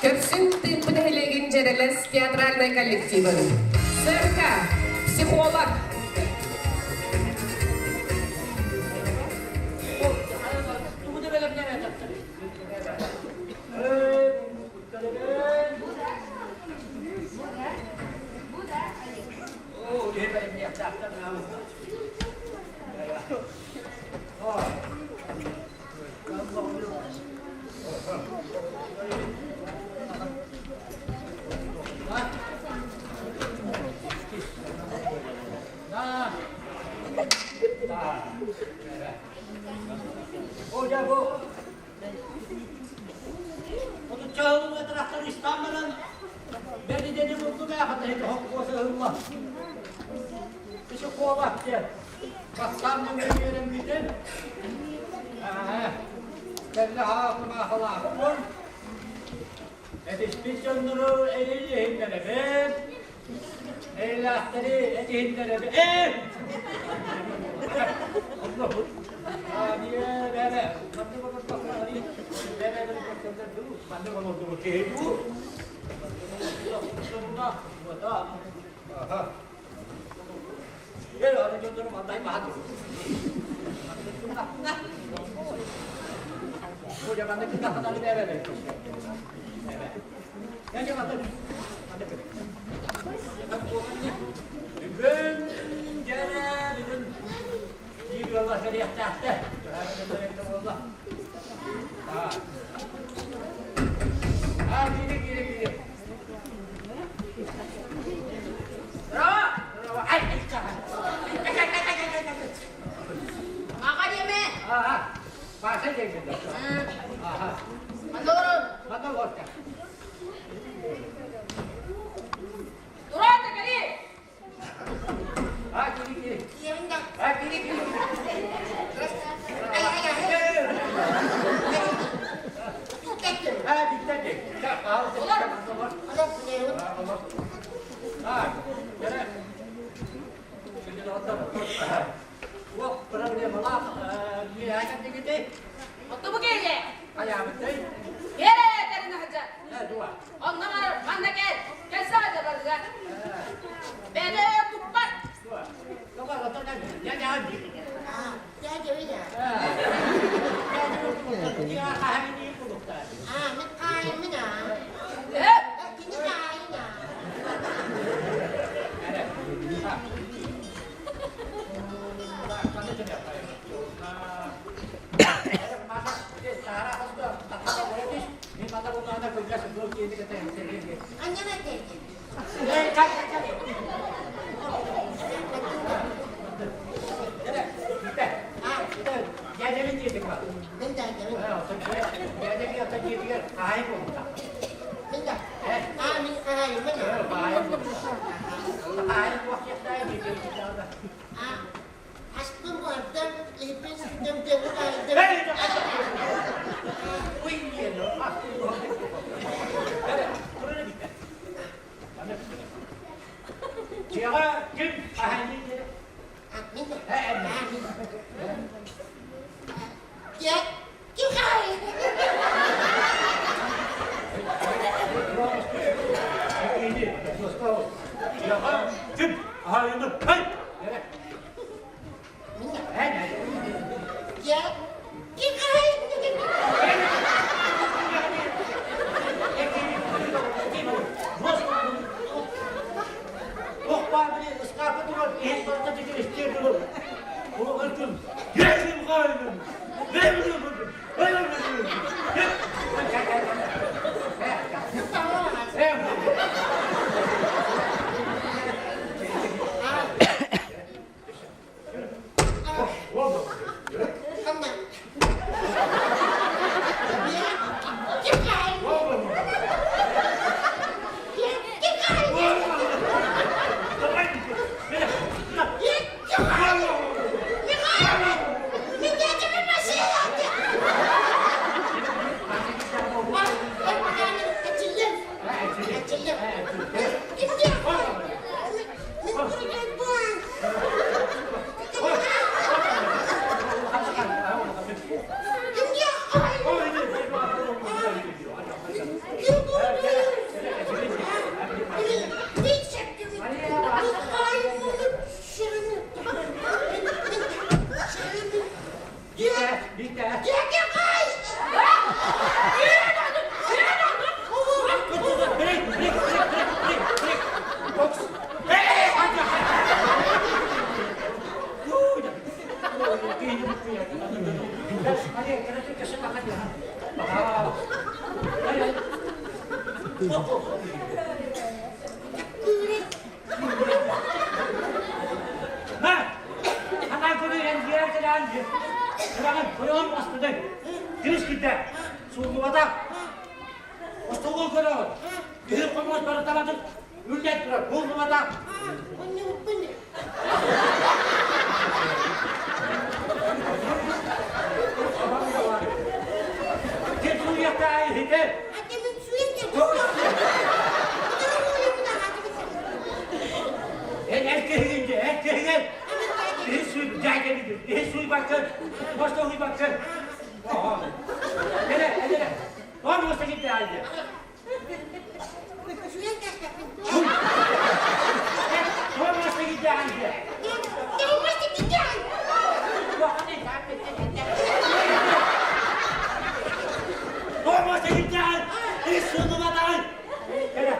Көрсүн тыыппыт нэһилиэгин Дьэрэлэс театральнай театральнай коллективын. Цирка, психолог. Этиспит дьоннору эйилиһиннэрэбит, эйилээхтэри этиһиннэрэбит. Бүгүн дьэрэ бүгүн биир ыалла кэлиэхтээхтэр. Аа, киири, киири, киири. Браво! Браво! Ай, ай, Маҕа диэмэ. Аа, Паша диэҥҥин да. Аха. Манна олорун. Манна олорта. Туран да кэли! Аа, кири, кири. Аа, кири, кири. Аа, биттэ диэҥ. Олор! Олор. Аа, кэрэ. Туох проблемалаах миэхэ дигити? Отту бу киһи. Хайаабытай? Кэрэ тэринэ сылдьар. Э, дуа. Онно бар, манна кэл. Кэлсэ сылдьар барыга. Бэдэ туппат. Дуа. Тоҕо отон я я Э, Дьиэҕэ ким хаһайыы Ким хаһайыны хай! Эдэр буллубата. Ким суруйахтаа иһитэ? Эн эр киһигин дьэ, эр киһигин! Иһи суй, дьээдьэбитин, иһи суйбаккын, муоста уһуйбаккын. Кэлэ, кэлэ. Он муоста киирдэ аайы. Он муоста киирдэ аайы. Он муоста киирдэ аайы. Иһи суйбатаҕын. Кэлэ.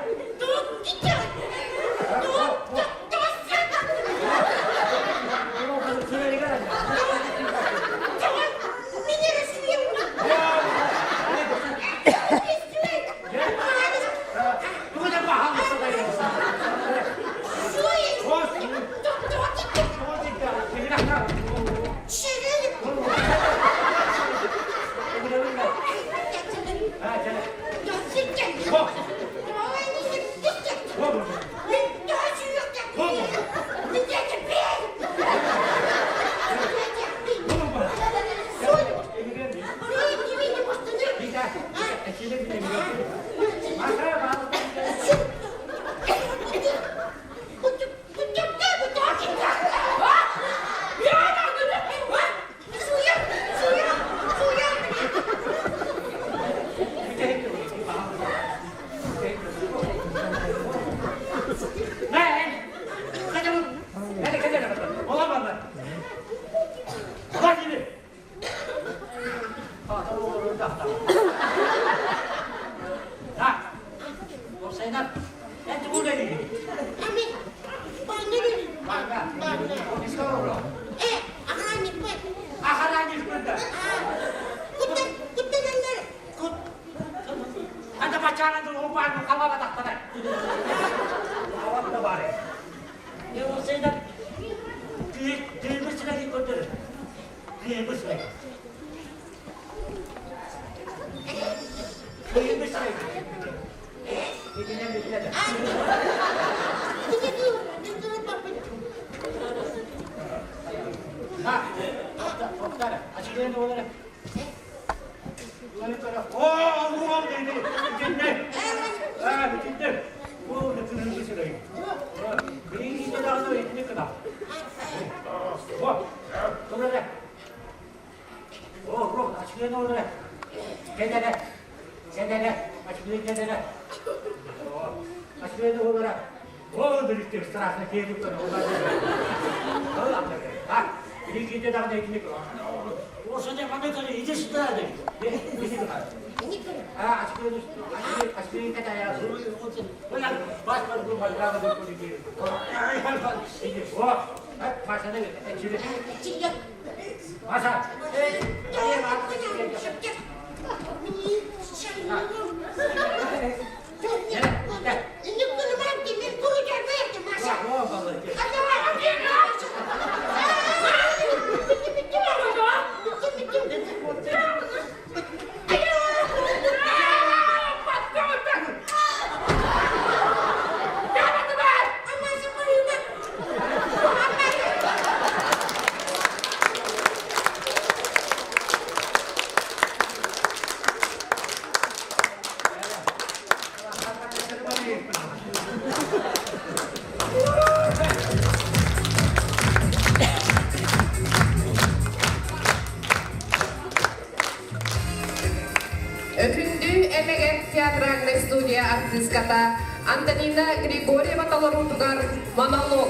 Өкүндү эмэгэн театральнай студия артыыската Антонина Григорьева толоруутугар монолог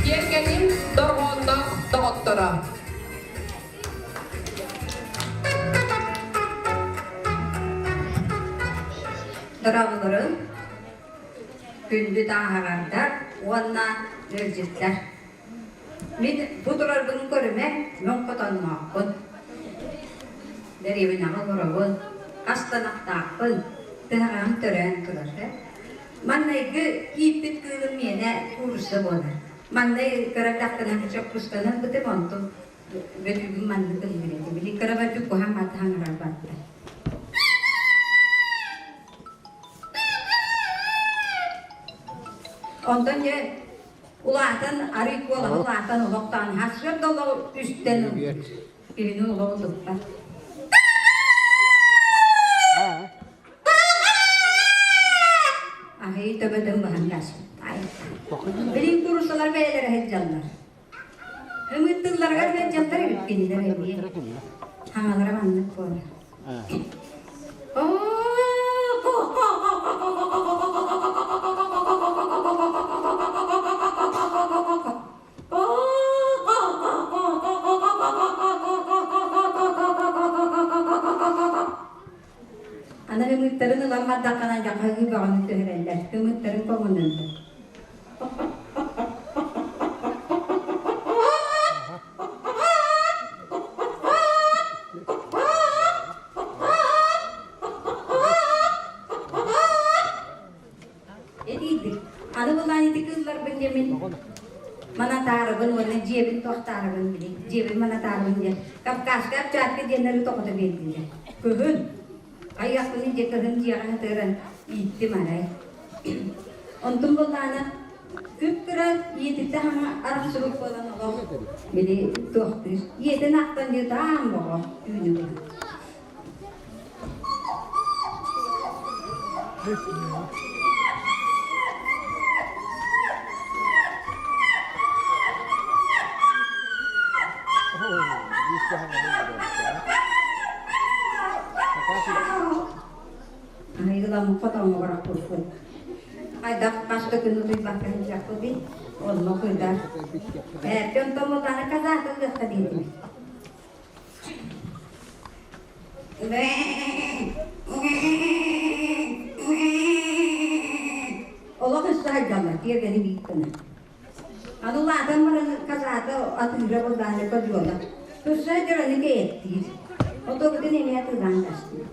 «Тиэргэним дорҕоонноох доҕотторо». Дорооболорун, күндү тааһаҕардар уонна ыалдьыттар. Мин бу турарбын көрүмэ, мин хотонноохпун. Дэриэбинэҕэ олоробун, хастанахтаахпын, тыһаҕаһым төрөөн турар. Маннайгы киирбит кыылым миэнэ куурусса буолар. Маннай кыра эрдэхпинэ чоппусканан бытым, онтум бөтүүгүм маннык ыллыр этим. Били кыра бөтүүк куһаҥ атаһаҥ ырарбатта. Онтон дьэ улаатан арый куолаһа улаатан олохтоон сарсыарда олоҕу үстэн ылбыт. Киһини олоҕу туппат. Аһыы төбөтүн баһан гаспыт. Билин курусалар бэйэлэрэ сылдьаллар. Ымыттылларыгар сылдьаллар эбит кинилэр эмиэ. Хаҥалара маннык буолар. Аны ымыыттарын ылан бардаххына дьахаһыы бөҕөнү түһэрэллэр, ымыыттарын көҥүлүннэр. Этиийдик. Аны булаан ити кыылларбын диэмин манатаарыбын уонна дьиэбин туохтаарыбын били дьиэбин манатаарыбын диэн Кавказка овчарка диэннэри тоҕото биэрдилэр. Кыһын айахпын дьэ кыһын дьиэҕэ сытыаран ииттим арай. Онтум буллаана күп-кыра ийэтиттэн хаҥа арахсыбыт буолан олох били туохтуур. Ийэтин ахтан дьиэ таам боҕо түүнү быһа. Айгыламмыкка тоҥоҕорохпуппут. Хайдах хас да күн утуйбакка сылдьахпытый, онно кыдар. Эрдэ онтон мутааны казаатыллыахха диэтибит. Олох өссө хайдаллар, тиэргэни биир гына. Аны улаатан баран казаата атыыра былааны кодьуола. Өссө дьону кэйэттиир. Отобутун эмиэ атыылаан тастыыр.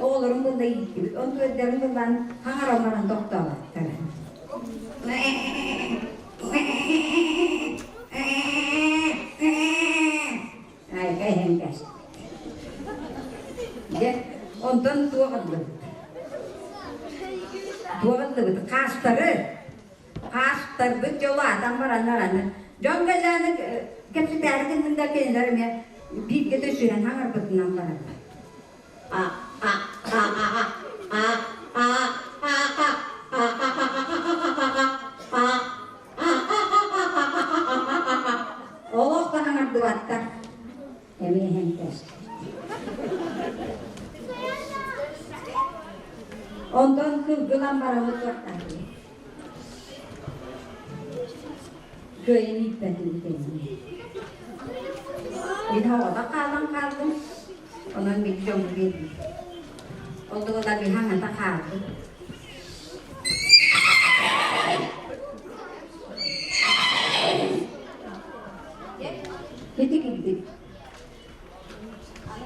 Оҕолорун булла ииттибит. Онту өйдөрүн буллаан хаҥаран баран тохтооботтор. Айка иһэн кээстэ. Дьэ, онтон туох ыллыбыт? Туох ыллыбыт? Хаастары. Хаастарбыт дьолу атан бараннар аны. Дьон кэллээнэ кэпсэтээри гыннын да кинилэр эмиэ бииргэ түсүһэн хаҥарбытынан бараллар. А а а а а а а а а а Олох да хаҥардыбаттар. Эмиэ иһэн кээстэ. Онтон кылгылан бараммыт туохтаатыбыт. Кыайан ииппэтибит эмиэ. Мин оҕото хаалан хааллым. Онон мин дьоҥҥо биэрдим. Ол да буоллар мин хаҥата хаалбыт. Ити кирдик.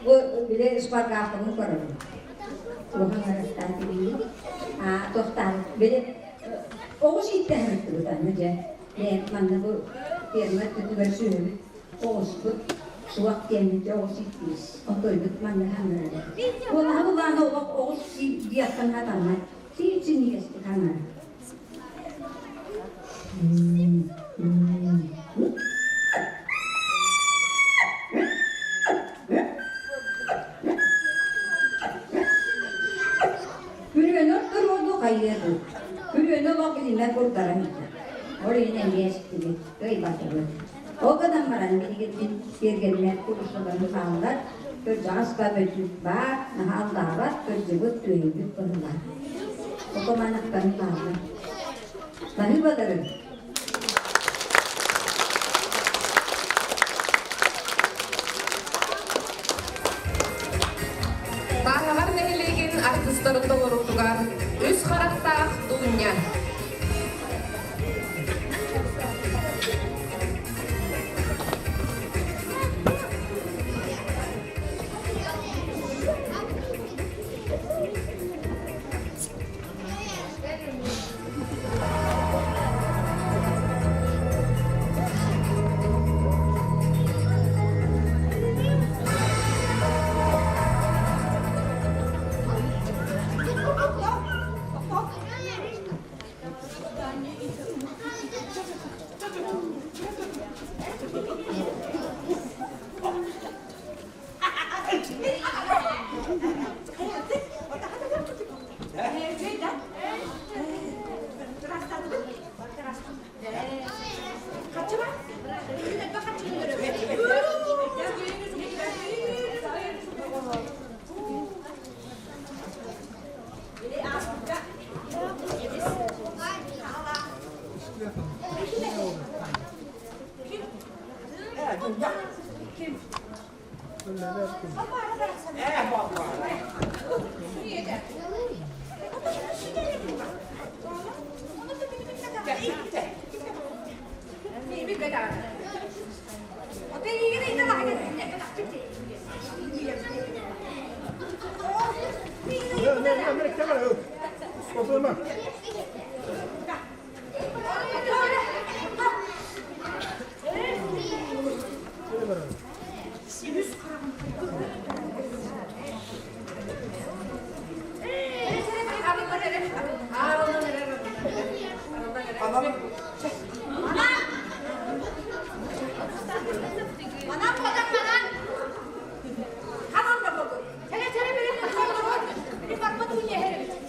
Бу били шпаргаппын көрөбүн. Улахан арастаан тибии. Аа, тохтаан. Били оҕус ииттэһэртибит аны дьэ. Бэйэм манна бу ферма өттүгэр сүөһүбүт оҕуспут суох диэммит оҕус ииттибит. Отойбут манна хаҥырара. Уолаһа булаана олох оҕус диэххин хатаммат. Сиин-синньигэстик хаҥара. Күрүөнү оттуруоду хайыа дуу? Күрүөнү олох билимэ курдаран иһэр. Ол иһин эмиэ эстибит, кыайбатыбыт. Ол гынан баран билигин тиэргэннэр куруссаларын хааллар, кырдьаҕас да бөтүүк баар, наһаа аллаабат, кырдьыбыт, түөһүйбүт быһыылаах. Окуманахтарын хааллар. Баһыыбаларын. Тааһаҕар нэһилиэгин артыыстарын толоруутугар үс харахтаах Дуня. Хаччыба? Манан буолар манан. Ханан да буолгун. Сэрэ сэрэ били били барбат уйа иһэр.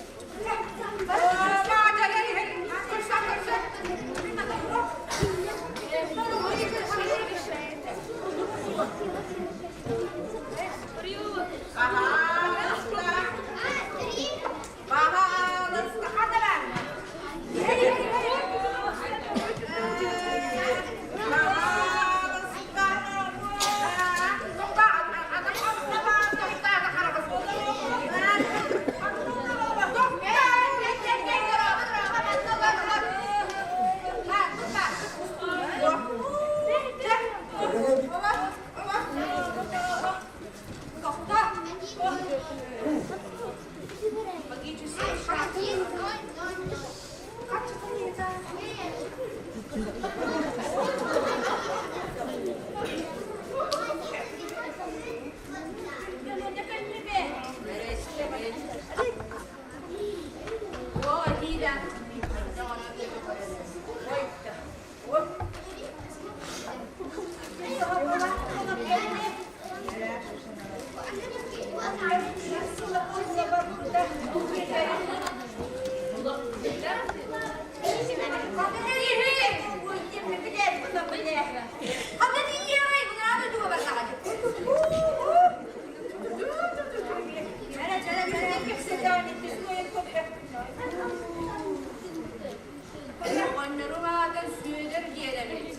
Оҕонньорум аата Сүөдэр диэн эбит.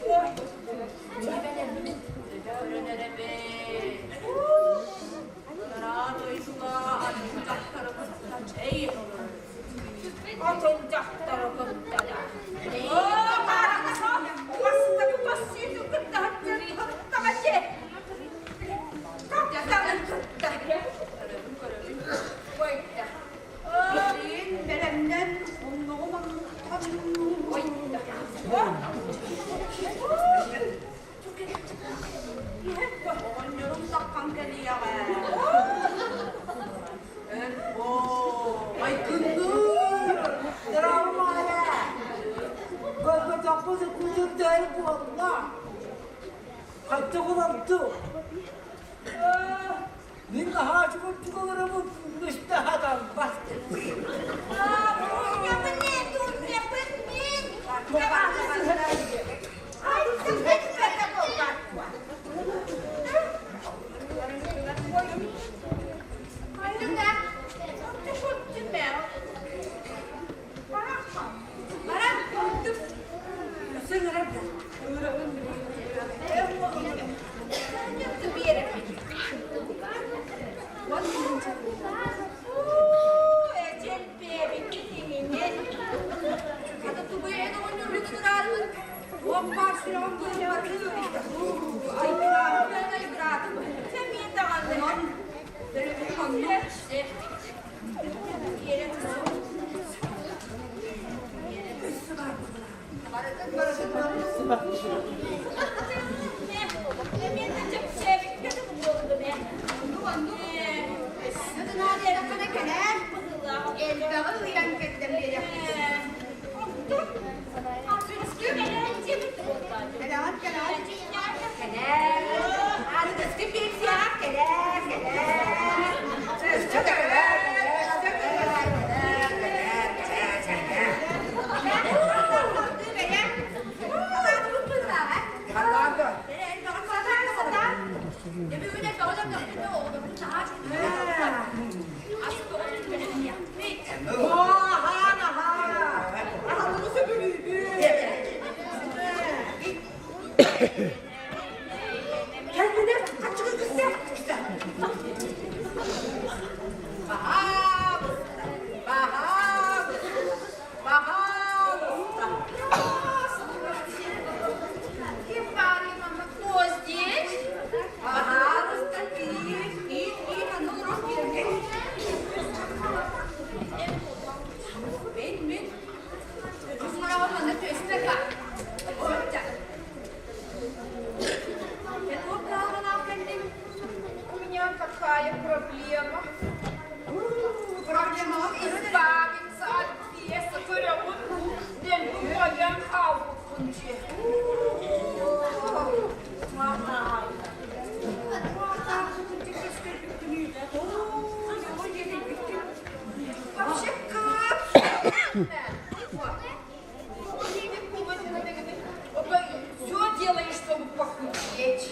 Көрөн эрэбин. Анараа дойдуга атын дьахтары кытта чэй олорор. Атын дьахтары кытта да. Көрөбүн, көрөбүн. Билигин бэлэмнэн онноҕум оннуктан Оҕонньорум таххан кэлиэҕэ. Айгынныы! Травмая! Көрбөтөхпүт күтүрдэри буолла. Хачча буламту. Мин хаһаачы курдук олоробун, үстэ хатаммат. Кэллилэр, хаччыгы кыстэ. Баһаалыста, баһаалыста, баһаалыста. Ким баарый манна кто здесь? Баһаалыста, киир, киир, киир, анны олорон киир. Мен, мен, Үс хараҕым манна түөспэр баар. Отча. У меня такая проблема. Проблема Избавиться от беса көрөҕүн дэлби уойан хаалбыппын дьиэ. Вообще как? Все делаешь, чтобы похудеть.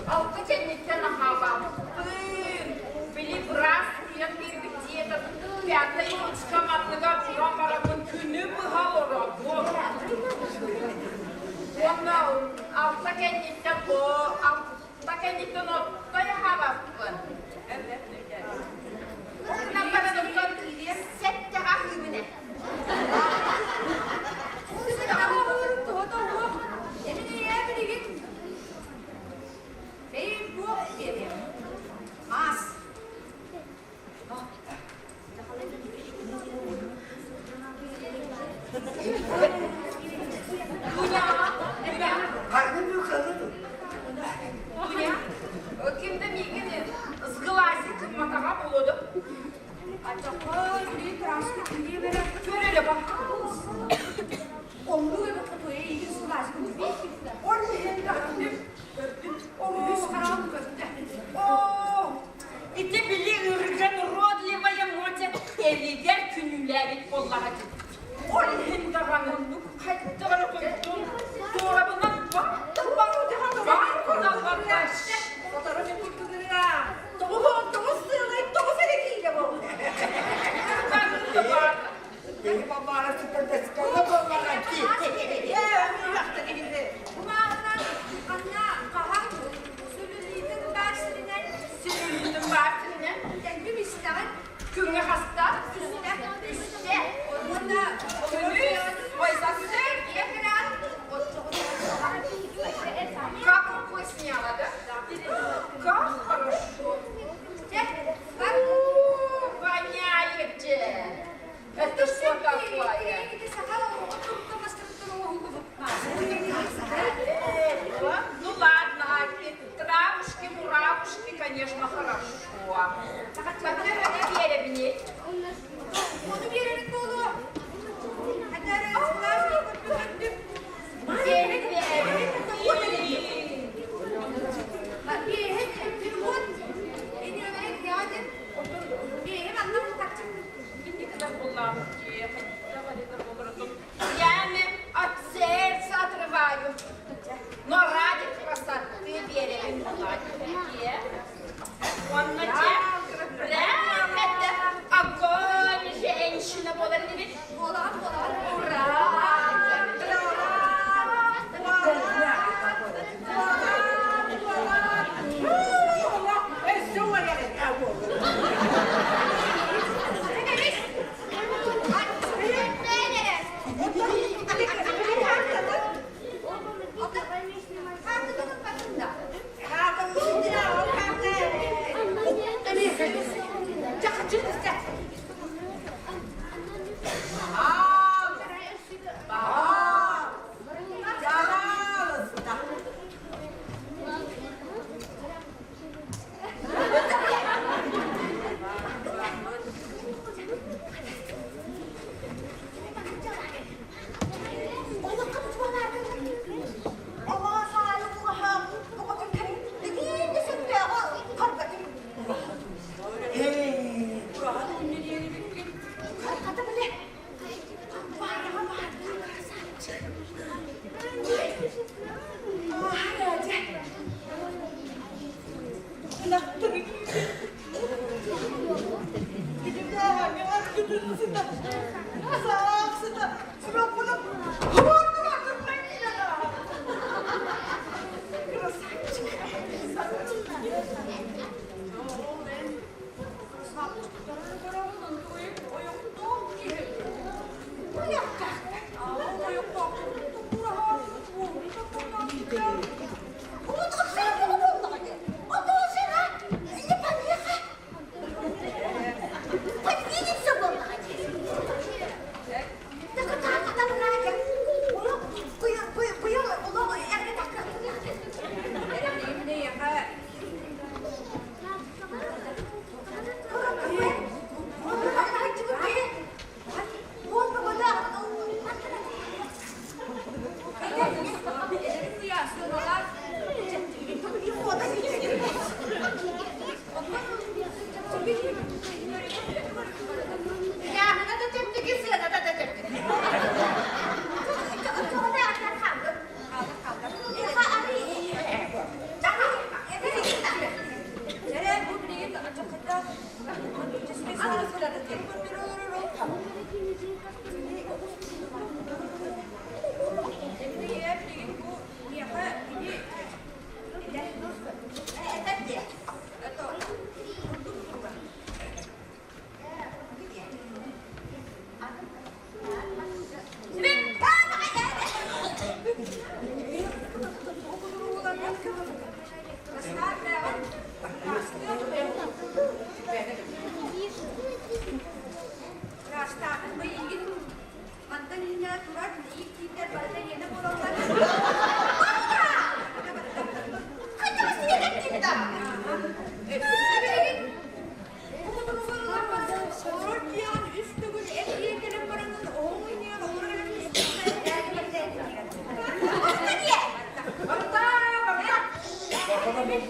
Алта кэнниттэн аһаабаппын. Били быраас суруйан биэрбит диета пятая точка манныгар туран бараммын күнү быһа олоробун. Уонна алта кэнниттэн алта кэнниттэн оттой аһаабаппын. Онон баран сэттэҕэ аһыыбын ээ. Дуня, кимде миигин сглазить гымматаҕа буолуо да? Көрөлө Ити били ырган уродливая Мотя элигэр күнүүлээбит буоллаҕа дии. Ол иһин даҕаны хайдах эрэ туттун туорабынан Тоҕус сыалай тоҕус эрэ киилэ буолла. Күҥҥэ хаста? Үстэ. Күнүс, ой, Как рукой сняла, да? Как хорошо. Воняет же. Это что такое? Ну ладно, травушки, муравушки, конечно, хорошо. Хотя верим Ону биэрэрик буолуо. Я от сердца отрываю. Но ради красоты верим. Онно дьэ, прям это огонь женщина буолар инибит. Ура!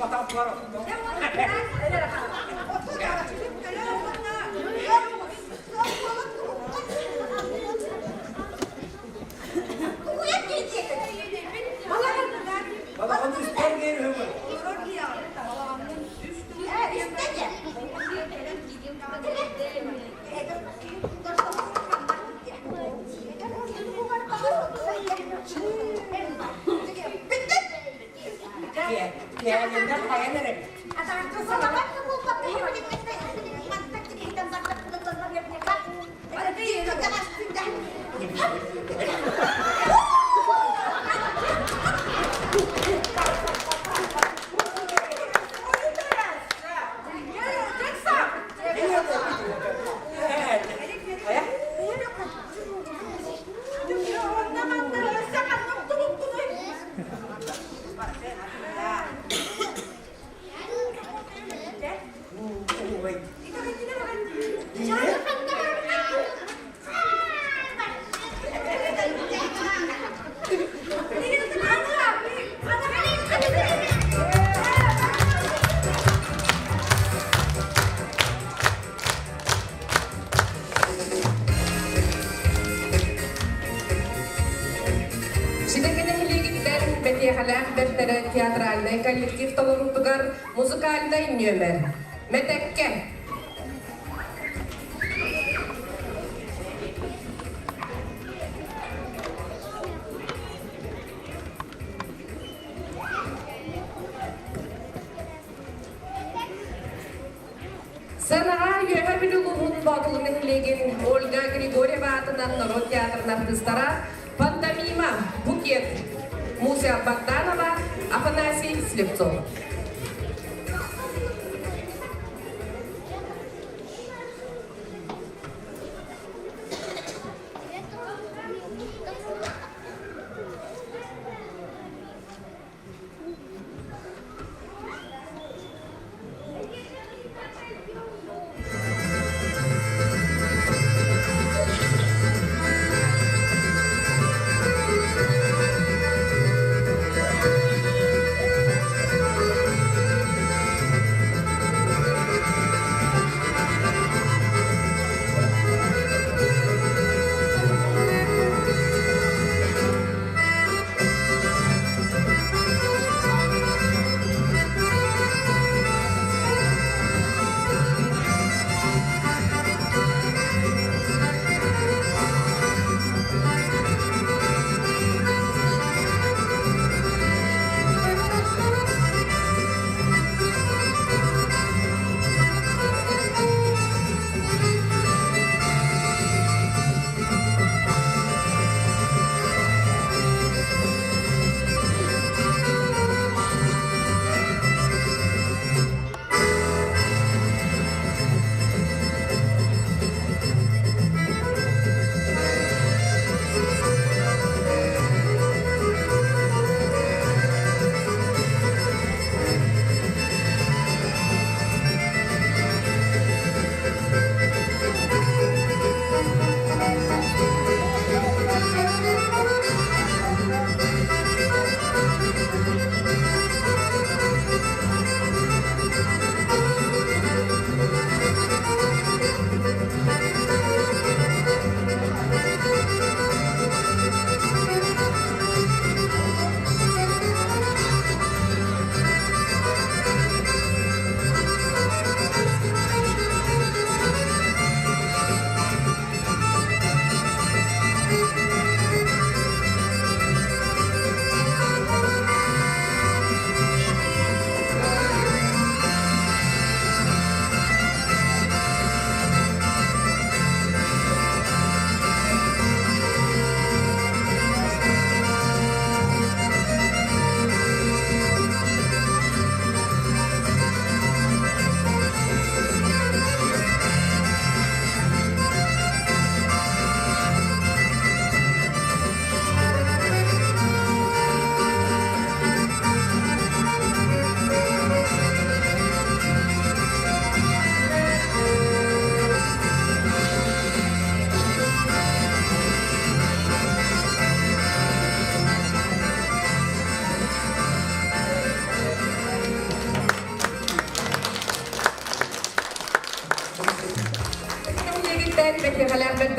Атааппылар. Балаҕан үстэн биэр үһү. Кээниннэр хайан эрэбит. Ситэки нэһилиэгиттэн бэтиэхэлээх бэртэрэ театральнай коллектив толоруутугар музыкальнай нүөмэр. Мэтэккэ. Сыанаҕа Үөһээ Бүлүү улууһун Боотулу нэһилиэгин Ольга Григорьева аатынан норуот театрын артыыстара Пантомима, Букет, Муся Богданова, Афанасий Слепцов.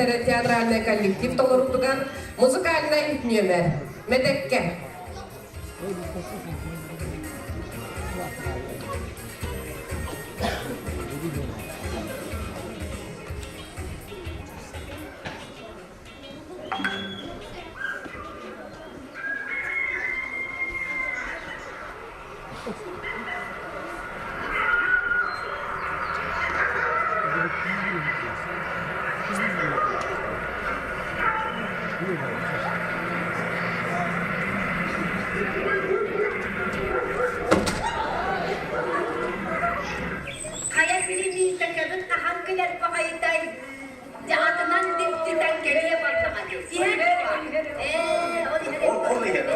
үөрэхтэрэ театральнай коллектив толоруутугар музыкальнай нүөмэр Мэтэккэ. Хайа билимиитэкэбит хаһан кэлэр баҕайытай? Дьаатынан диптитэн кэлиэ бардаҕа дии. Ээ, ол иһэр. Ол иһэр.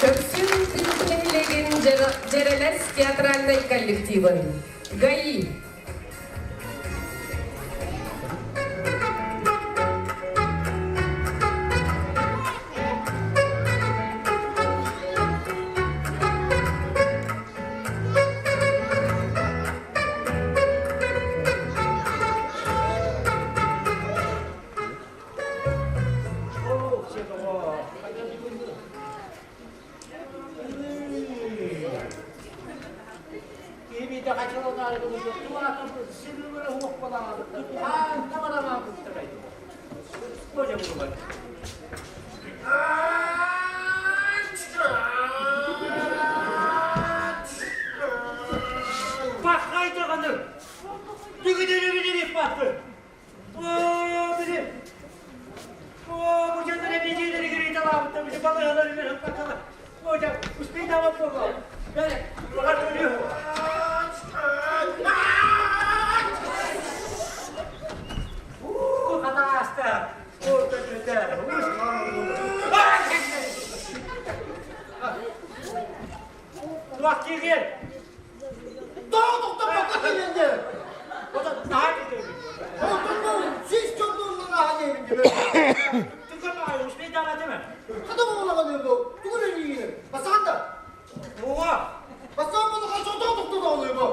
Төхсүн нэһилиэгин Дьэрэлэс театральнай коллективын ГАИ Пахай даҕаны! Туох киирген? Тоҕо тохтоппокко киирэнде? Сис чордуурунан ахан диэбин Хата буолаҕын бу тугу эрийиин басаан да Басаан буолу хачотоо тохтотоҕун бу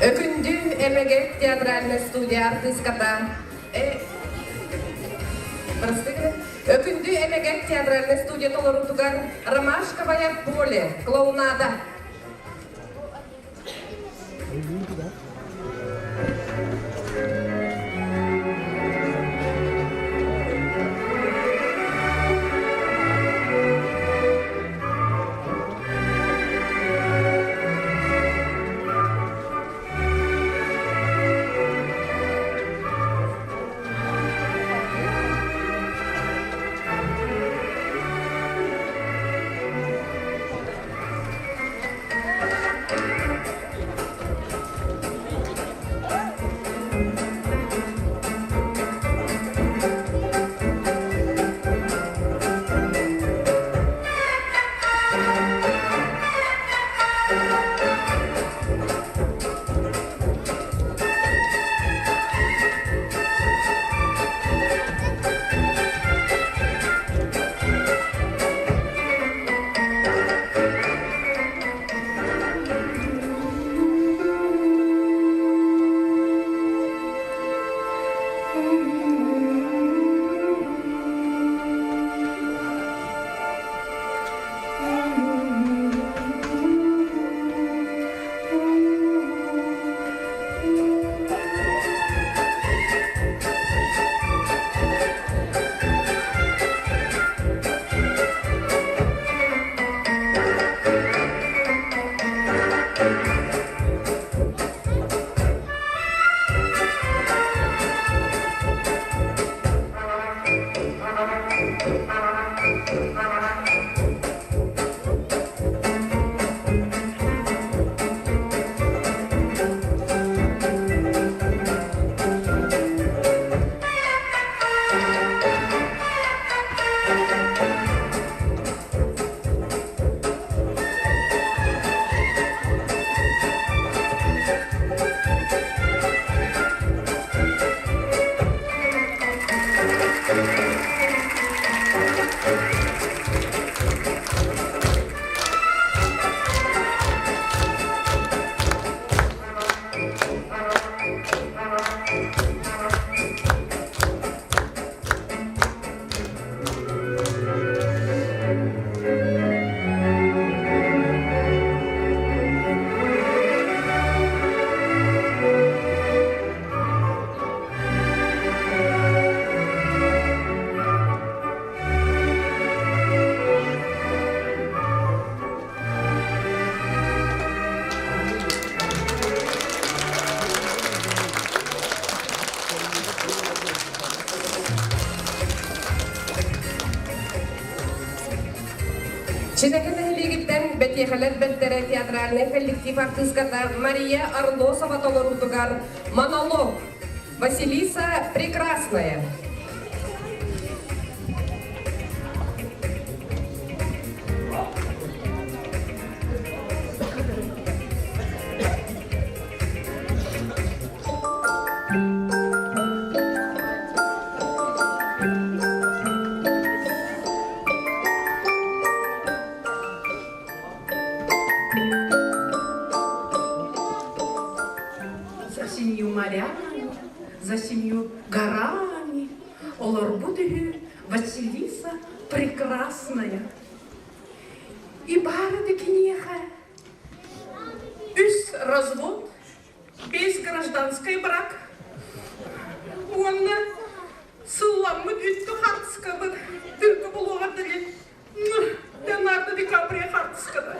Өкүндү Эмэгэт театральная студия артыыската Өкүндү Эмэгэт театральная студия толорутугар Ромашковая поле клоунада. Чинэкэ нэһилиэгиттэн Бэтиэхэлэр бэртэрэ театральнай коллектив артыыската Мария Орлосова толоруутугар монолог «Василиса Прекрасная». За семью морями, за семью горами олорбут үһү Василиса Прекрасная. И бары да киниэхэ үс развод, весь гражданский брак уонна сылламмыт үттү хартыскабыт түркү булуоҕар диэри Леонардо Ди Каприо хартыската.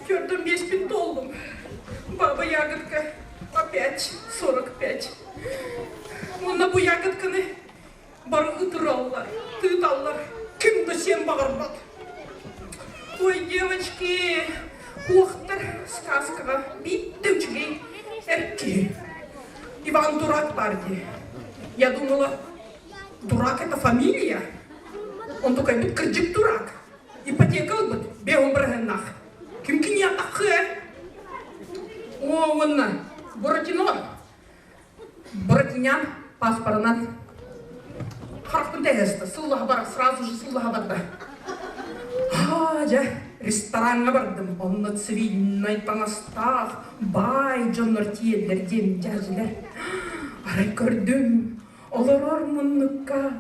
Төрдүм биэспин толлум. Баба ягодка опять 45. Уонна бу ягодканы бары ытыраллар, тыыталлар. Ким да сиэн баҕарбат. Ой, девочки, уохтар сказкаҕа биирдэ үчүгэй эр киһи. Иван Дурак баар дии. Я думала, дурак это фамилия. Он такой, бит кырдьык дурак. Ипотека ылбыт, бэйэм быраһыннаах. Ким киниэхэ О, уонна Буратино Буратинян паспорынан харахпын тэһэстэ, сыллаһа бар, сразу же сыллаһа барда. Аа, дьэ, рестораҥҥа бардым, онно цивильнай таҥастаах баай дьоннор тиийэллэр диэн дьээдьилэр. Арай көрдүм, олорор муннукка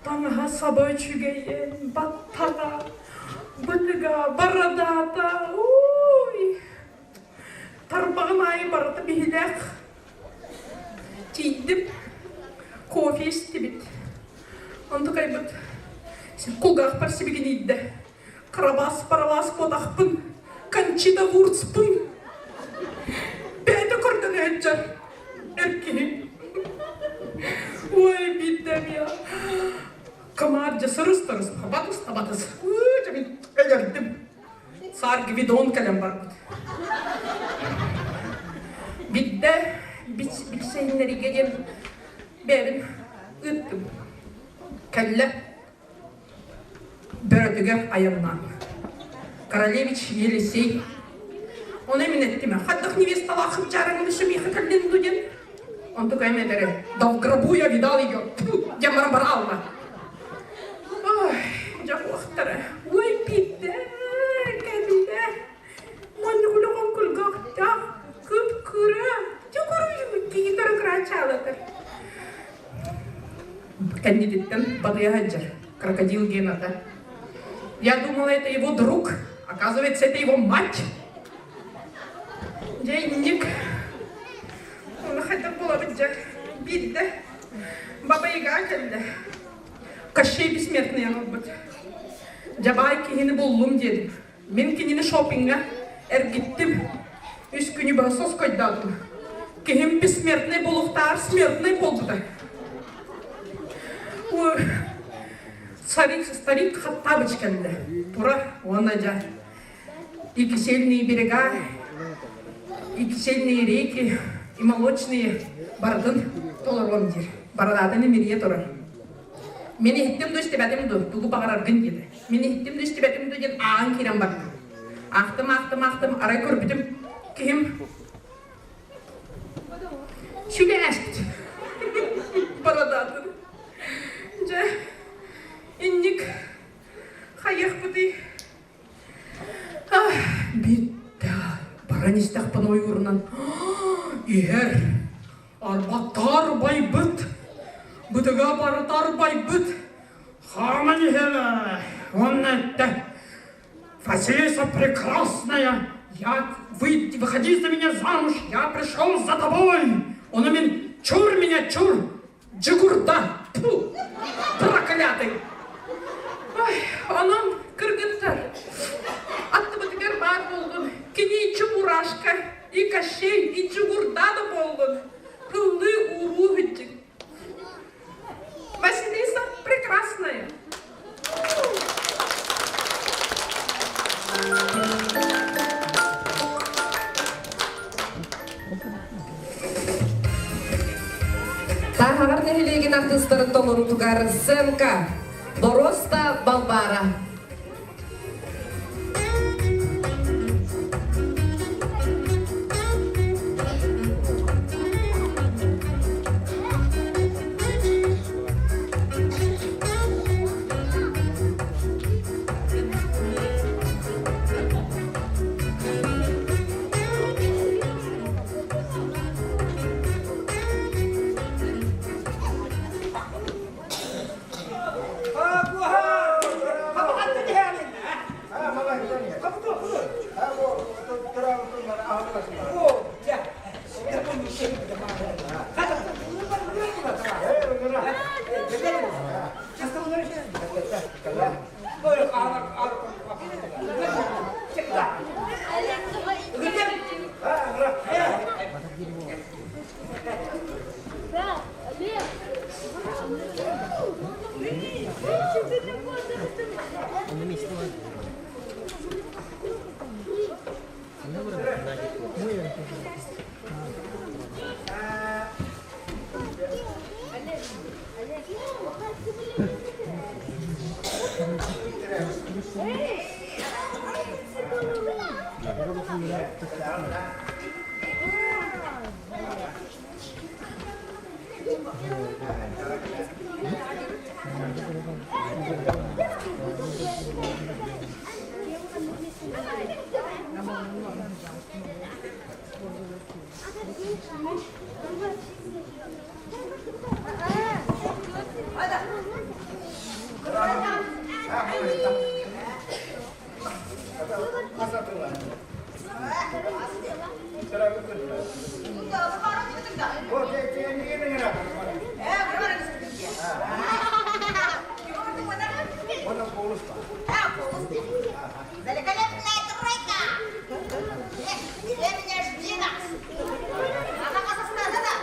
таҥаһа саба үчүгэйин, баттаҕа, бытыга, барадаата, ууй! Тарбаҕым аайы барыта биһилэх. Тиийдим, кофе истибит. Онтукайбыт кулгаахпар сибигинийдэ. Карабас-парабас куотахпын, Кончита Вурцпун. Бэйэтэ көрдөнөөччөр эр киһи. Ой, биирдэм я. Комар сырыс-тырыс, батыс-табатыс. Ыы, өлөрдүм. Саар Гвидон кэлэн барбыт. Биирдэ билсэһиннэригэ диэн бэйэбин ыыттым. Кэллэ. Бөрөтүгэр айаннаан. Королевич Елисей. Оны мин эттим. Хаддах невесталаах хыпчаараңын шумиха кэллин ду диэн. Он такой эметери. Да в гробу я видал ее. Дьэ баран бара алма. Ой, дьэ Ой, питтэ, кэллэ. Маннык улахан кулгаахтаах, кып-кыра, дьэ киһи кыра-кыра Кэннититтэн батыйа сылдьар крокодил Гената. Я думала, это его друг. Оказывается, это его мать. Дьэ, инник. Оны хайдах буолабыт дьэ. Биирдэ Баба Яга кэллэ. Кощей бессмертный ылбыт. Дьабаай киһини буллум диэтим. Мин кинини шопиҥҥа эргиттим. Үс күнү быһа соскойдоотум. Киһим бессмертный буолуохтааҕар смертный буолбута. Старик, старик Хаттабыч кэллэ. Турар уонна дьэ и кисельные берега, и кисельные реки, и молочные барытын толоруом диир. Барылаатын имирийэ турар. Мин иһиттим да истибэтим ду, тугу баҕараргын диэтэ. Мин иһиттим да истибэтим ду диэн ааҕан киирэн бардым. Аахтым, аахтым, аахтым, арай көрбүтүм киһим сүлээспит. Бородатын. Дьэ, инник хайыахпытый? Биирдэ баран истэхпин ойуурунан иһэр арбаттар байбыт, бытыга барытар байбыт, хааман иһэр уонна эттэ Василиса прекрасная, я, вы, выходи за меня замуж, я пришел за тобой. Он мин, чур меня, чур, Дьугурда, тьфу, проклятый. Ой, онон кыргыттар, аттыбытыгар баар буоллун, кини чебурашка, и Кощей, и Джугурда да буоллун, тыллыы ууруу үчүн. Василиса прекрасная. Тааһаҕар нэһилиэгин артыыстарын толоруутугар сценка Боруоста Балбаара. Великолепная тройка! Все меня жди нас! Ана қасасына да!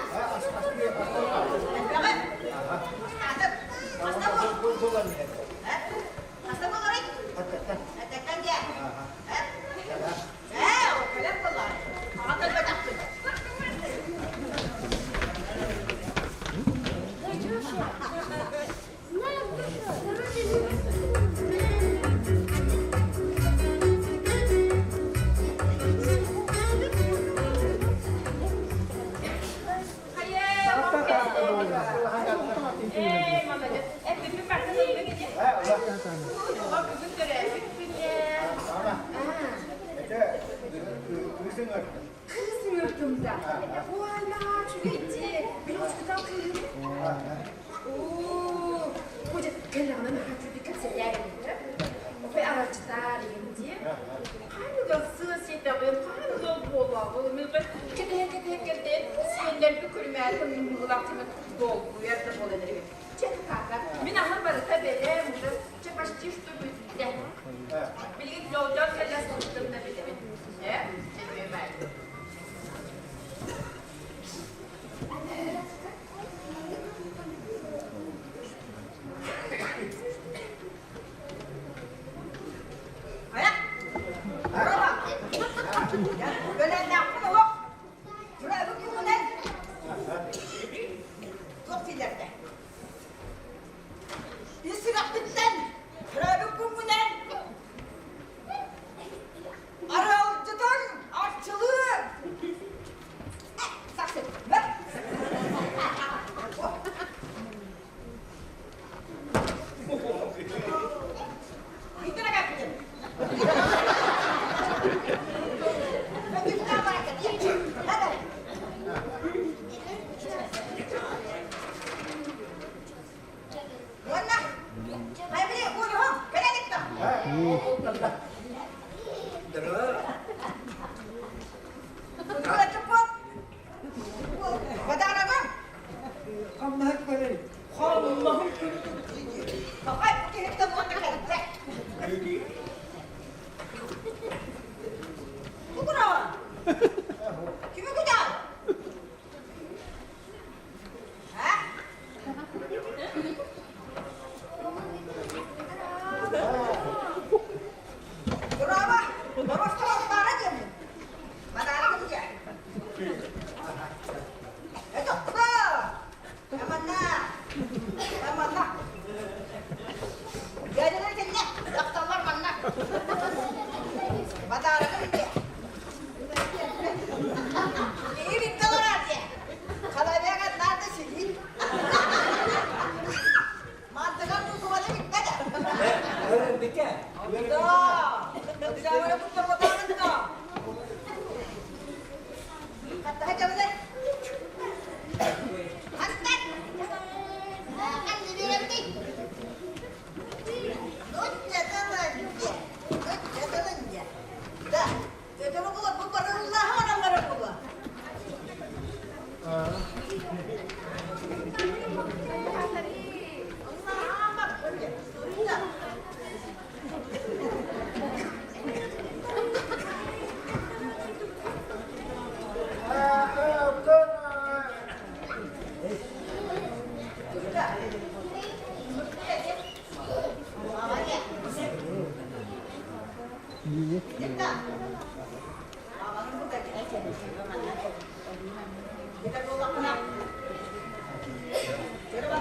Кыыс ыҥырдым да. Ой, үчүгэйдии. Били учуутал кыыһым. Оо, будет кэллэҕинэ наһаа үчүгэйдик кэпсэтээр эбит. Охой аралдьытаар игин дии. Ханыга сыа сиэтэҕин, ханыга буолаҕын. Мен кэтэһэн кэтэһэн кэлдэн сиэннэрби көрүмээри муннугулаахтыны долгуйар да буолан эбит. Чэ, кака, мин аһым барыта бэлэм, уже чэ почти что бүттэ. Билигин дьолдьон кэлэ сылдьым да билэбин. Э, чэ, бай. Бадарага. Хамнаһык көрөр. Хамнаһым көрөр. Хай, киһиттэн уонна кэлбэ. Кукура. Кими кутар? А? Браво! Просто бара диэмин. Бадарага диэ. Это кто? Аманна! Аманна! Дядялар кэллэ, дьахталлар манна. Бадаарагын диэ. Киһи битте олорор диэ. Человека надо сидеть. Мантыгар тутубаны битте да. Битэ. Да. Битэ туттарбатаҕын да. Хаттаһа дьабылар. Хантан? Ханны биэрэбитий? Нучча тылын диэ. Нучча тылын диэ. Да. Өтөрү була бу барыллаһа бараллара була.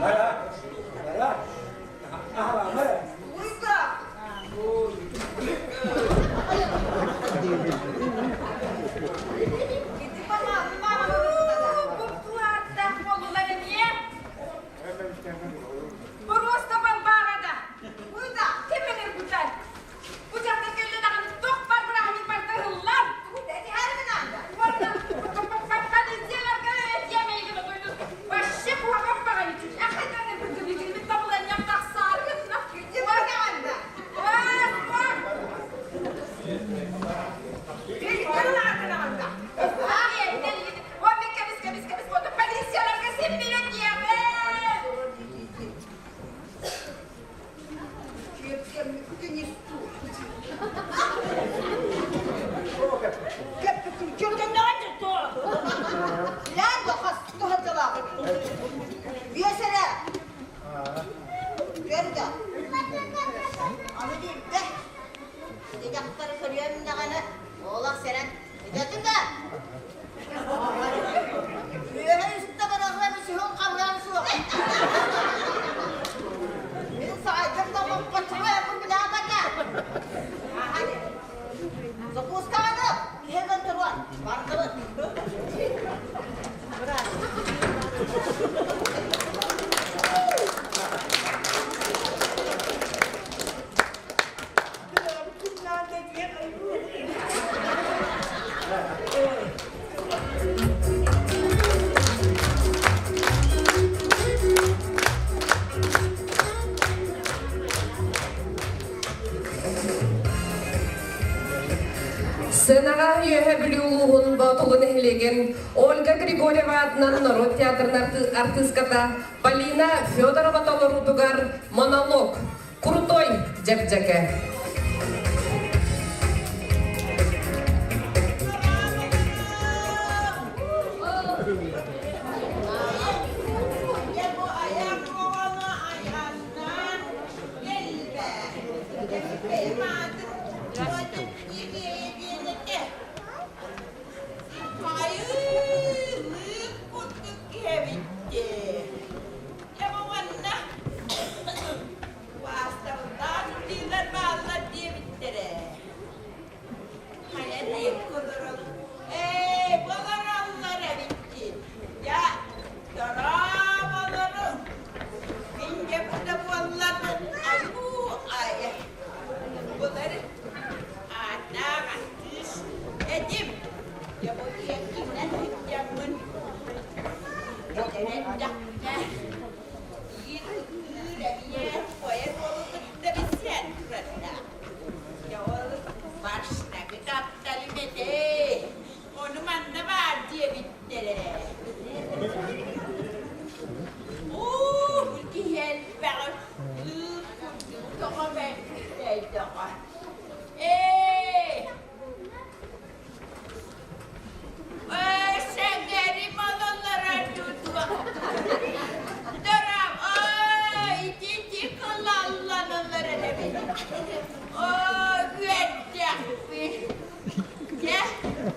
Бара. Бара. Аха, бара. Просто Балбарада. Ким ынырбытай? Бу дьахтар кэллэ даҕаны туох бар бырааһынньык барыта ыһыллар. Уонна полицияларга этиэм эйигин вообще куһаҕан баҕайы ахайдан ырбыккын итинник табыланньам тахсааргын Полицияларга син билет диэҕин! Мин саайдым да боппоччуга Запускааны киһи туруан бардыбыт. Сценаҕа Үөһэ Бүлүү улууһун Боотулу нэһилиэгин Ольга Григорьева аатынан норуот театрын артыыската Полина Федорова толоруутугар монолог «Крутой дьэбдьэкэ». Дьэ бу манна Уастардаах дииллэр бааллар.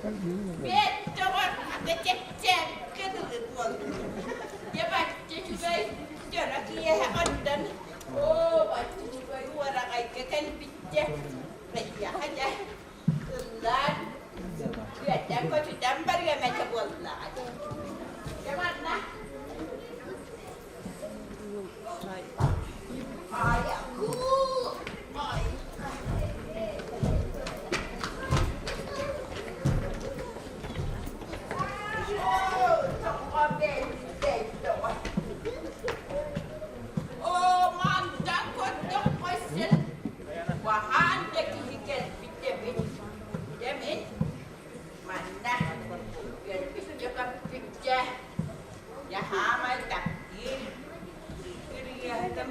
Бэт доҕор, ата чэпчээбиккэ дылы буолла. Дьэ бачча үчүгэй дьоро киэһэ онтон оо бачча үчүгэй уораҕайга кэлбиччэ эһиэхэ дьэ ыллаан үөрдэн көтүтэн барыам этэ буоллаҕа дии. Дьэ манна Манна үөрбүччэ-көппүччэ Дьаһаамай таптыыр ырыаһытым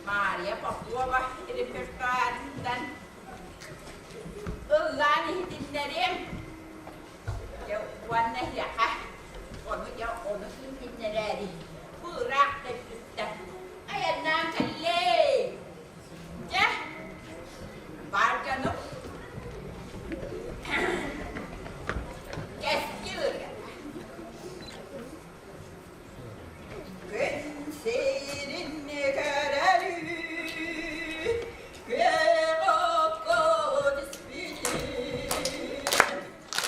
Мария Попова репертуарыттан ыллаан иһитиннэриэм. Дьэ уонна эһиэхэ ону дьэ ону иһитиннэрээри бу ыраах дойдуттан айаннаан кэллим. Дьэ, баар дьонум кэскил ырыата. Күн сирин көрөрү, күөх окко түспүтүн,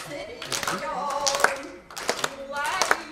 сирин дьон уларыы,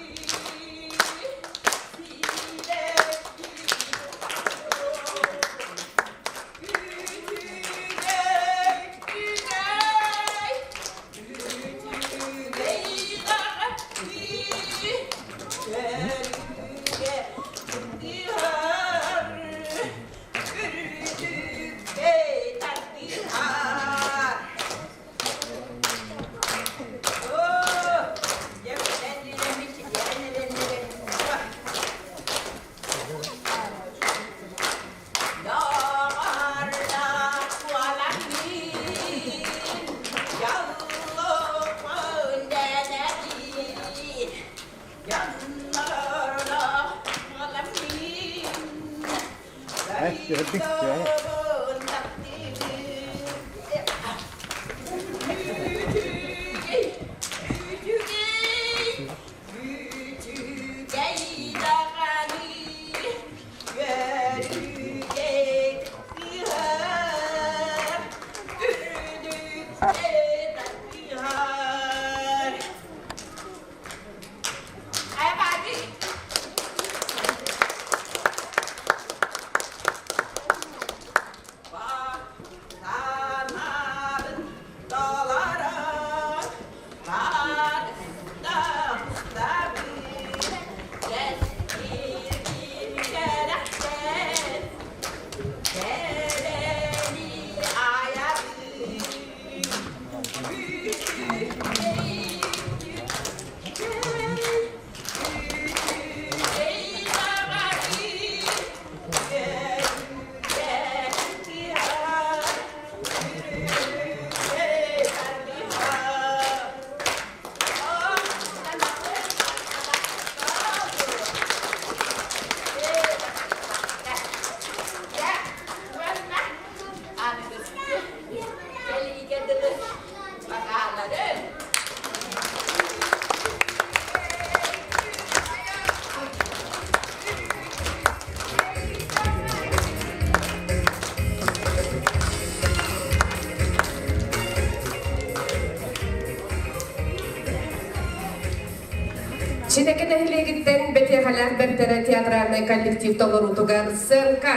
Чинэкэ нэһилиэгиттэн бэтиэхэлээх бэртэрэ театральнай коллектив толоруутугар сценка,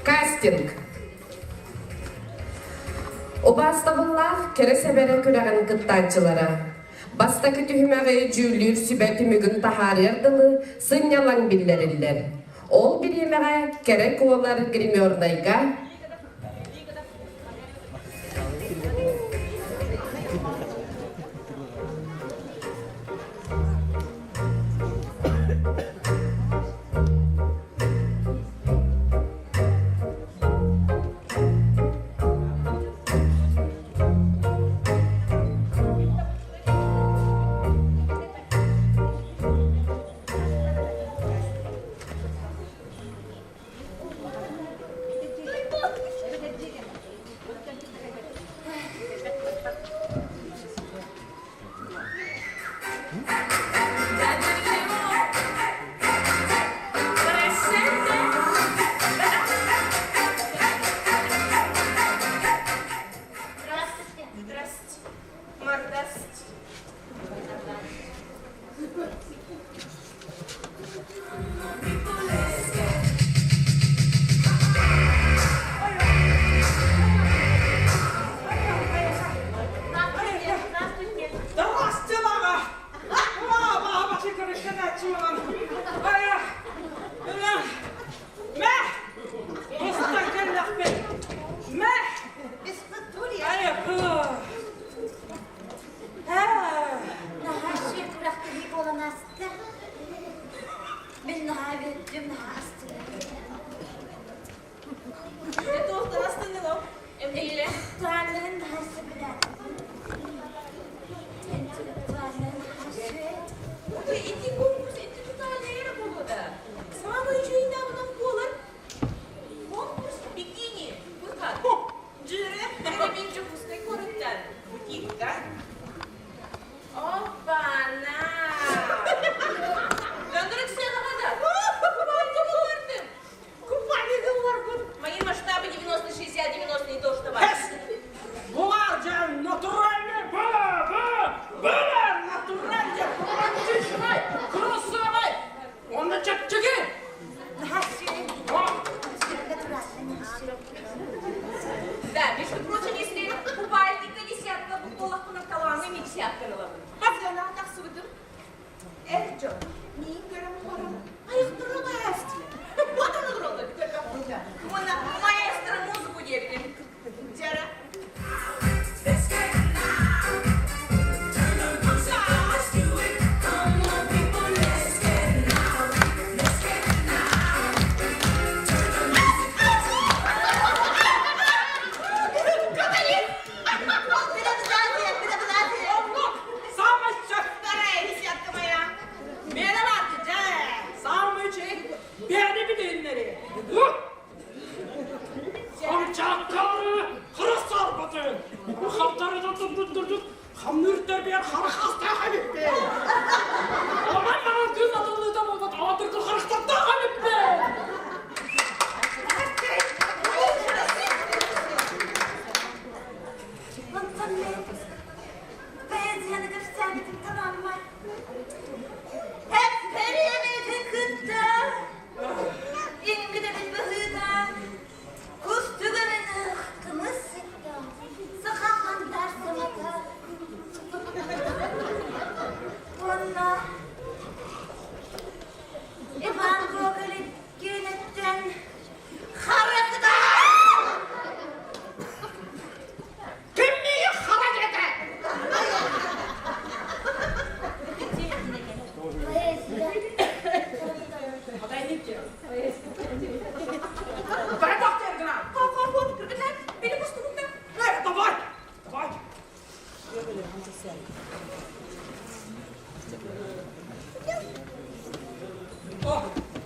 кастинг. Убаастабыллаах кэрэ сэбэрэ күрэҕин кыттааччылара бастакы түһүмэҕи дьүүллүүр сүбэ түмүгүн таһаарыар дылы сынньалаҥ биллэриллэр. Ол бириэмэҕэ кэрэ куолар гримернайга Хамчааккары хырысарбытын, халтарыта туппуттурдук хамныыр төрбүөр харахастаах эбиппин. Онон маған кыыс атыллыыта буолбат аатыргы харахтардаах эбиппин. Онтон мен поэзияны кэпсээбитим табаммар. Эппэриэмэти кытта иҥмит эбит быһыыта Кустук өрөнөх кымыс сытта, саха хантар саҥата. Уонна Иван Гоголев киинэттэн характа! Ким миигин хара диэтэ? Подойдите. Давай, давай.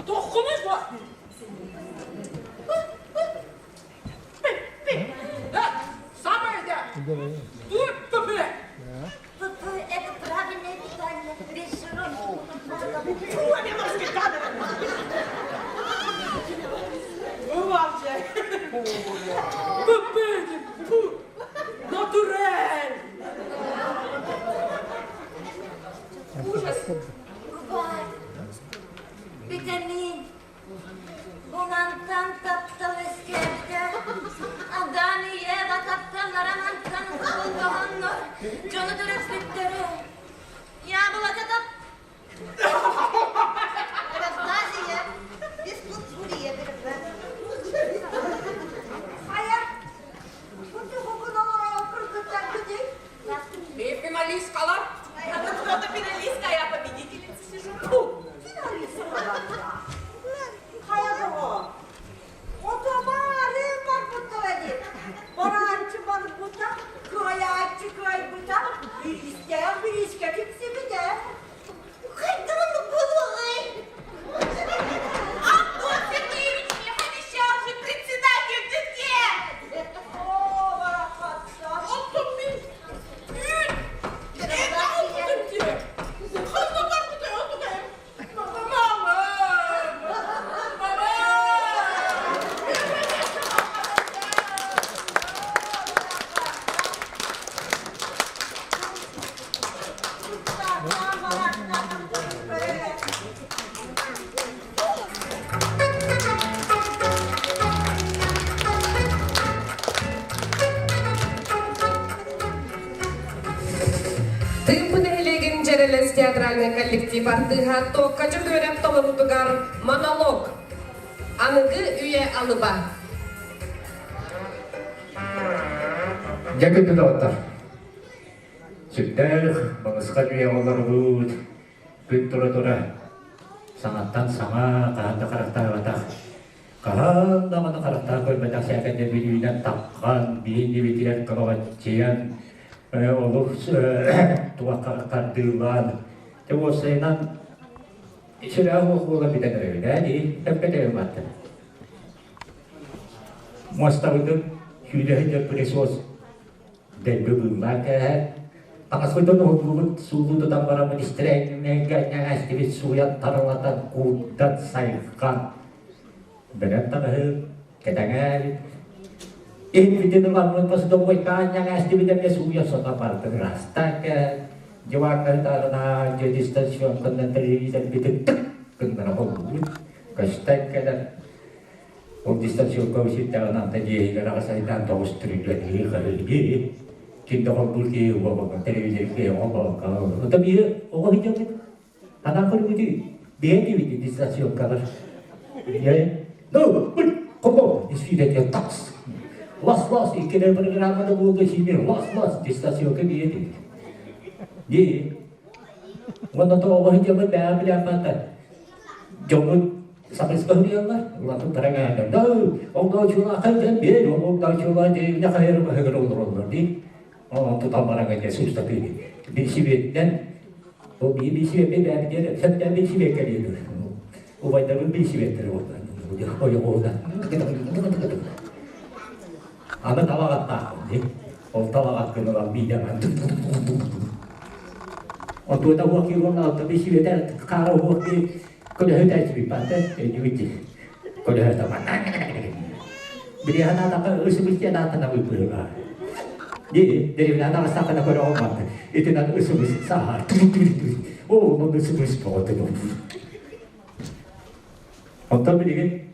Тоххунуй бу? Самое это. Тут ПП это правильное питание, без жиров. ПП, натурель. Ужас. Бывает. Витамин. Унантан таптал эскэрдэ, Адам Ева тапталлара мантан холбоһоннор, дьону төрөппүттэрэ. Яблоко тап... Анастасия, физкультурия Хайа, Ты финалистка, А тут кто-то финалистка, а я победительница сижу. Хайа доҕоор, Отомаары барбыттара дии. Барааччы барбыта, кыайааччы кыайбыта, бириистээх бириискэ тиксибитэ. Хайдах оннук буолуоҕай? Антон Сергеевич мне обещал же председатель дете! Оо, барахатта. Оттон мин үүт эт аһылбытым дии. Ханна барбытай отугайым? Мама! Мама! Тыымпы нэһилиэгин Дьэрэлэс театральнай коллектив артыыһа Туокка Дьөгүөрэп толоруутугар монолог Аныгы үйэ алыба. Дьэ күндү доҕоттор, сүрдээх балысхан үйэ олорбут, күн тура-тура саҥаттан саҥа хаһан да харахтаабатах, хаһан даҕаны харахтаах көрбөтөх сээкэйдэр бүлүүнэн таххан, биһин кылабаччыйан, олус туохха хардыылаан, дьэ уопсайынан сүрэҕэ суох буола бүтэн эрэбит ээ дии, тэппэтэ баттын. Муостабытын сүүрэ пылесос дэлби быыллаан кээһэр. Таҥаспытын уһуллубут суулуу тутан бараммыт истирэҥҥэ сууйан таралатан куурдан сайҕан бэлэм таҥаһы кэтэҥээбит. Иһиппитин ыламмыт посудомойкаан ньаҥаастыбыт эмиэ сууйан сотон барытын ыраастаан кээһэн диваҥҥа ытаарына дьэ дистанционканан телевизорбытын тык гыннара холбуубут көстөн кэлэр Ол дистанционка сирдэҕин анта дьиэһигэр аҕыс айдаан тоҕус түрүллэн хаһыы ким да холбуур киһи уобака телевизор киһи холбоокка ота биһи оҕо сылдьабыт анаан көрбүтүй биһи дибити дистанционкалар ну холбоо исфиде такс лас лас иккилер программада буолда сине лас лас дистанционка биһи дибит ди уонна то оҕо сылдьабыт бэйэ билэн дьоммут сахыспаһыйаллар улахан тараҥааннар да оҥдоочулаахай дьон биэр оҥдоочулаа дьиэбинэ хайыр баһыгар олороллор дии онон тутан бараҥа дьэ суустатыы билсибиэттэн ол бии билсибиэппи бэйэбит диэн сөптөөх билсибиэккэ диэн убайдарбыт билсибиэттэрэ буолла. Ойоҕуһунан Аны талаҕаттаахпын дии. Ол талаҕаккын ылан биирдэ Онтуота уох киирон алта бисибетэ хаара уох ки көлөһөтөөчүбүт баата өйдүүбүт дии. Көлөһөтө Билиэхэ наатака ысыбыс диэн ааттанабыт быһыылаах. Дии, дэриэбинэ таҕыстаххына көрөҕүн барда. Итинэн ысыбыс саһаар. Оо, онон ысыбыс бөҕөтө. Онтон билигин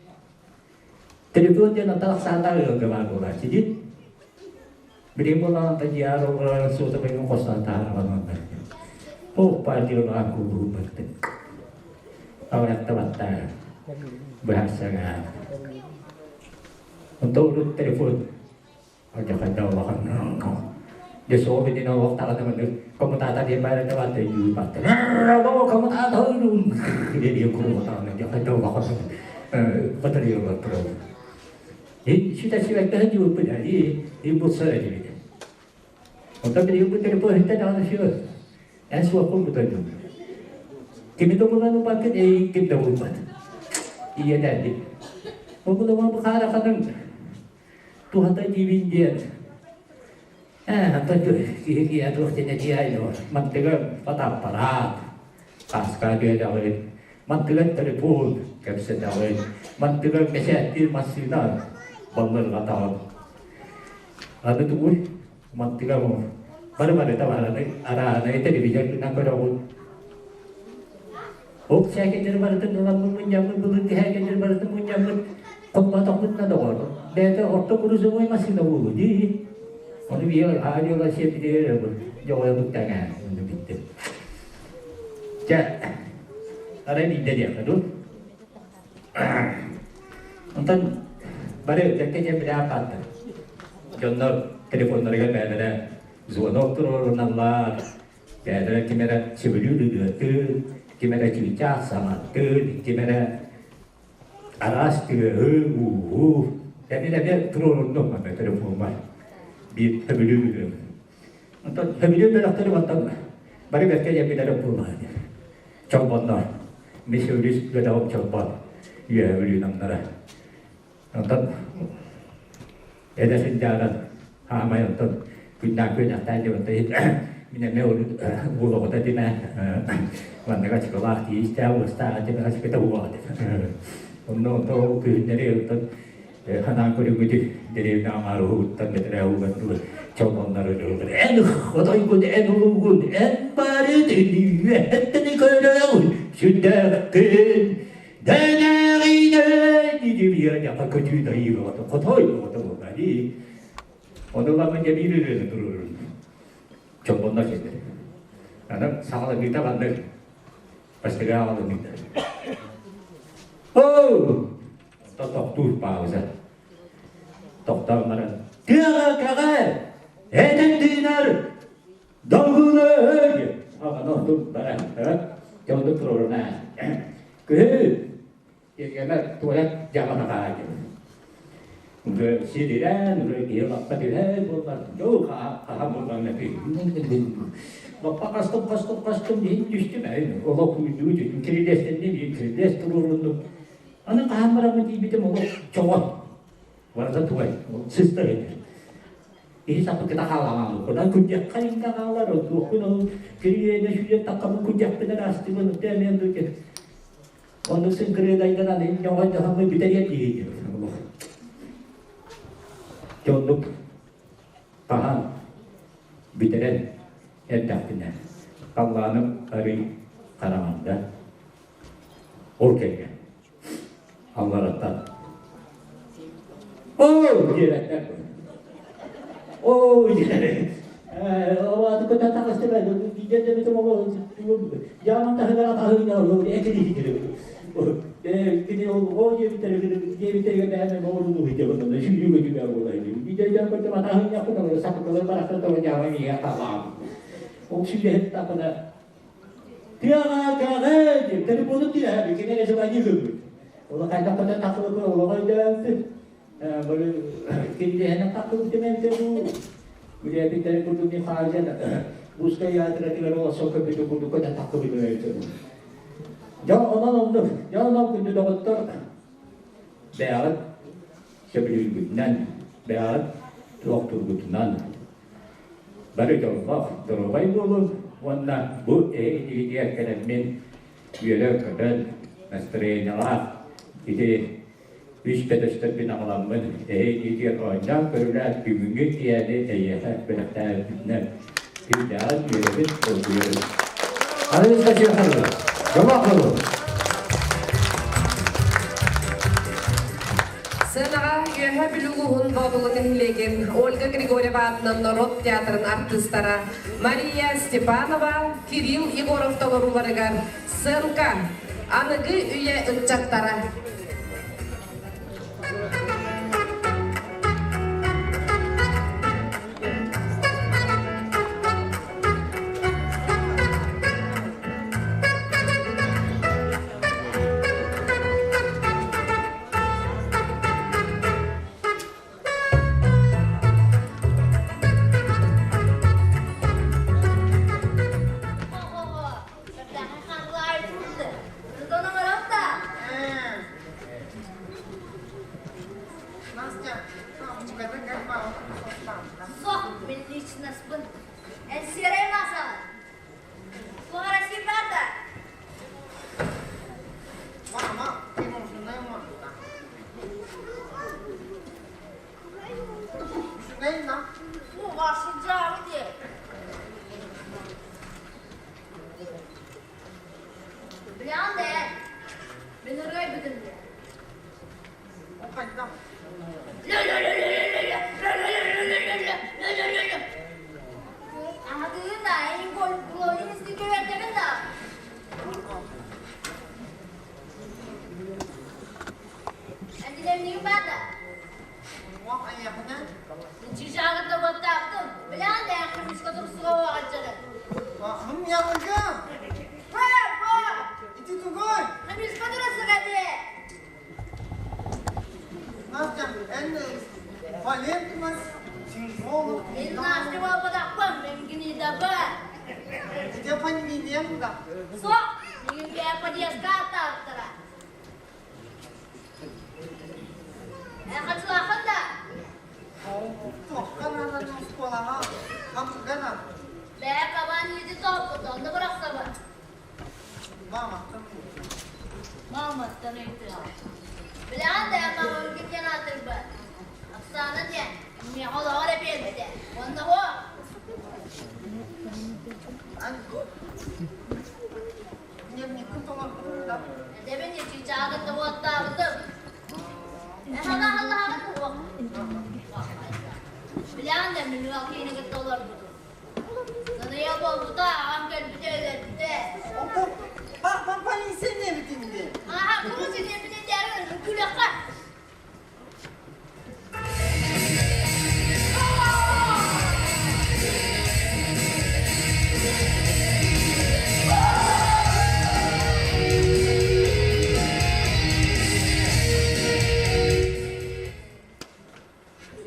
Телефон диэн ата ахсааннаах ыалга баар буолааччы дии. Билигин буоллаҕына дьиэҕэр олорор суотабайгын хостоон таһааран Оппа дьыалаҕа куулуһурбаттык. Аҕыйахта баттаа быһаарсаҥаа. Онтон урут телефон Алдьархайда улахан дьэ суох итинэ олох даҕаны маннык коммутатор диэн баар этэ баатта өйдүүр баатта коммутатор диэн курулатаҕына дьэ улахан батареялар тураллар сүтэ сүбэккэ дьиэбиппит и и бутса этибит онтон билигин бу телефон даҕаны сүө эн суохпун бутайдым кими да булан ылбаккын эйигин ким да булбат ийэлэрдик ол бу хаараханым туһата диибин диэн ээ онтон киһи киһи туох диэн этиэ мантыгар фотоаппарат хаска үөрэҕин мантыгар телефон кэпсэтэҕин мантыгар бэчээттиир массыына баллырҕатаҕын аны тугуй мантыгар бары барыта бараны арааһынай телевизоргынан көрөҕүн Ол сээкэйдэр барытын ыламмын мунньаммын, былыргы сээкэйдэр барытын мунньаммын, холботохпутуна доҕор, бэйэтэ орто грузовой массыына буолуо дии. Ону биир аадьыла сиэппитигэр дьоҕойобут тэҥэ онно бүттүм. Чэ, арай биирдэ диэххэ дуу. Онтон бары кэккэ дьэ билээн хаалла. Дьоннор телефоннарыгар бэйэлэрэ звонок туруоруналлар, Бэйэлэрэ ким эрэ сөбүлүүр ырыатын, ким эрэ чыычаах саҥатын, ким эрэ араас тыаһы-ууһу кэлин эмиэ туруоруннум манна телефоммар биир сөбүлүүр ырыам. Онтон сөбүлүүр бөлөхтөрүм онтон бары бэркэ диэн билэрим буоллаҕа дии. Чолбоннор. Мин сөбүлүүр бөлөҕүм Чолбон. Үөһэ Бүлүү намнара. Онтон эдэр сылдьааран хаамай онтон күннээх күөнэхтээн диэн мин эмиэ урут уол оҕото этим ээ маннык ачыкылаах тиистээх уостаах этим ачыкыта уоҕа этим онно онто ол күһүннэри онтон ханаан көрүҥҥүтү дэриэбинэ аҥаар уһугуттан бэтэрээ уһугар дылы чолбоннор ырыалар эн хотойгун эн улуугун эн бары үөһэттэн көрөҕүн сүрдээххин Дэнээҕиинэ көтүү дайыыга хотой дии. Ону ламын дьэ биир ырыаны туруорун. Чолбоннор синдер. Аны саҕаланыыта маннык. Бастакы аҕаланыыта. Оу! Тохтуур пауза. Тохтоон баран. Тыаҕа кэҕэ! Этин тыынар! Долгуна Аҕаны бара дьонну туруоруна күһү тиэргэмэ туойан дьаҕанаҕаа диэн сирирэн киһи лаппа түһэн буоллар дьоо хаһан буоллаҕына лаппа хастым хастым хастым иһин түстүм олох уйдуу түстүм кирилиэстэнним биир кирилиэс туруоруннум аны хаһан бараммын тиийбитим олох чоҕон барыта тугай сыста этэ Киһи саппыкыта хаалаҕаҥ кунан күрдьэххэ иҥҥэ хаалар, туохпун ол кириэнэ сүүрэн таххаммын күрдьэхпин араастыыбын үтээмиэн дуу Оннук сыҥкырыадайдан аны ньоҕойдоһоммун бүтэриэн дии Дьоннук хаһан бүтэрэн эрдэхпинэ халлааным арый хараҥарда. Ол кэмҥэ аллараттан Оо диэбэттэр. Оо диэбэт. Оо көтө таҕыста Дьааман таһыгар атаһыына кини ол диэбиттэр диэбиттэргэ бэйэм оҕолуу диэбит сүүрүүгэ түбэ буолай биирдэ дьон көтө атаһыынньахпын сапыкылар барахсан тоҕо дьаама миэхэ халаам ол сүүрдэһит тапына Тыаҕа кэҕэ диэн телефону тиэһэбит, кини эрэ звони гыммыт. Ону хайдах көтөн тахсыбыппын олох өйдөөбүппүн. Бары кинилэһинэн тахсыбытым эбитэ дуу. Билээбиттэрин курдук мин хаалдьан узкай ядратыгар олорсон көппүтүм курдук көтөн тахсыбытым эбитэ дуу. Дьэ онон оннук. Дьэ онон күндү доҕоттор. Бэйэҕит сөбүлүүргүтүнэн, бэйэҕит туохтуургутунан бары дьоллоох, доруобай буолуҥ уонна бу эһигитигэр кэлэммин үөрэн-көтөн, настроениелаах ити үс бөтөстөрбүн аҕаламмын эһигитигэр оонньоон көрүлээн бүгүҥҥү киэһэни эйиэхэ бэлэхтээбиппитинэн сүрдээҕин үөрэбит, долгуйабыт. Арыыска Чехова, дьолоох буолуҥ! Сыанаҕа Үөһээ Бүлүү улууһун Боотулу нэһилиэгин Ольга Григорьева аатынан норуот театрын артыыстара Мария Степанова, Кирилл Егоров толорууларыгар сценка «Аныгы үйэ ыччаттара». Суох, мин личностьпын. Эн сиэрэй маасаҕын. Туох эрэ сиир баар да? Мама, ты нужна мама. Үчүгэй на. Суох, сылдьаабы дии. Билэҕин да эн, мин ырыайбытым дии. Хайдах? Аһатыгын да, эйин кулуонун истин көбөрдөбүн да. Эн баар да? Уох айахына. Чыычааҕыта уоттаахтым. Билэҕин да, кырмыска турсуга уоҕаччары. Хым ялыга. Бар, бар. Ити тугуй? Кырмыска турсуга дии. Настя, эн балет мас, симфолог. Мин Настя буолбатахпын, мин гнидаба. Где фамилиям да? Суох, миигин кээ подъездка аттаабыттара. Эн хачылааххын да? Туоххан анан оскуолаҕа хамсыгана. Бээ кабан иити тооппут, онно бырахсабын. Маматтан Маматтан ыйытыа. Билэҕин да, мамам ким аатырбыт? Оксана диэн, миэхэ олоҕор эпиэрбитэ. Уонна суох. Дневниккин толорбутум да. Этэбин чыычааҕын да уоттаабытым. Эһэҕэ суох. Билэҕин да, мин ыал киһини кытта олорбутум. Сыныйа буолбута, аҕам кэлбитэ өлөрбүтэ. Полиция диэбитин дии. Аха, курус диэбитин диэри күлэххэ.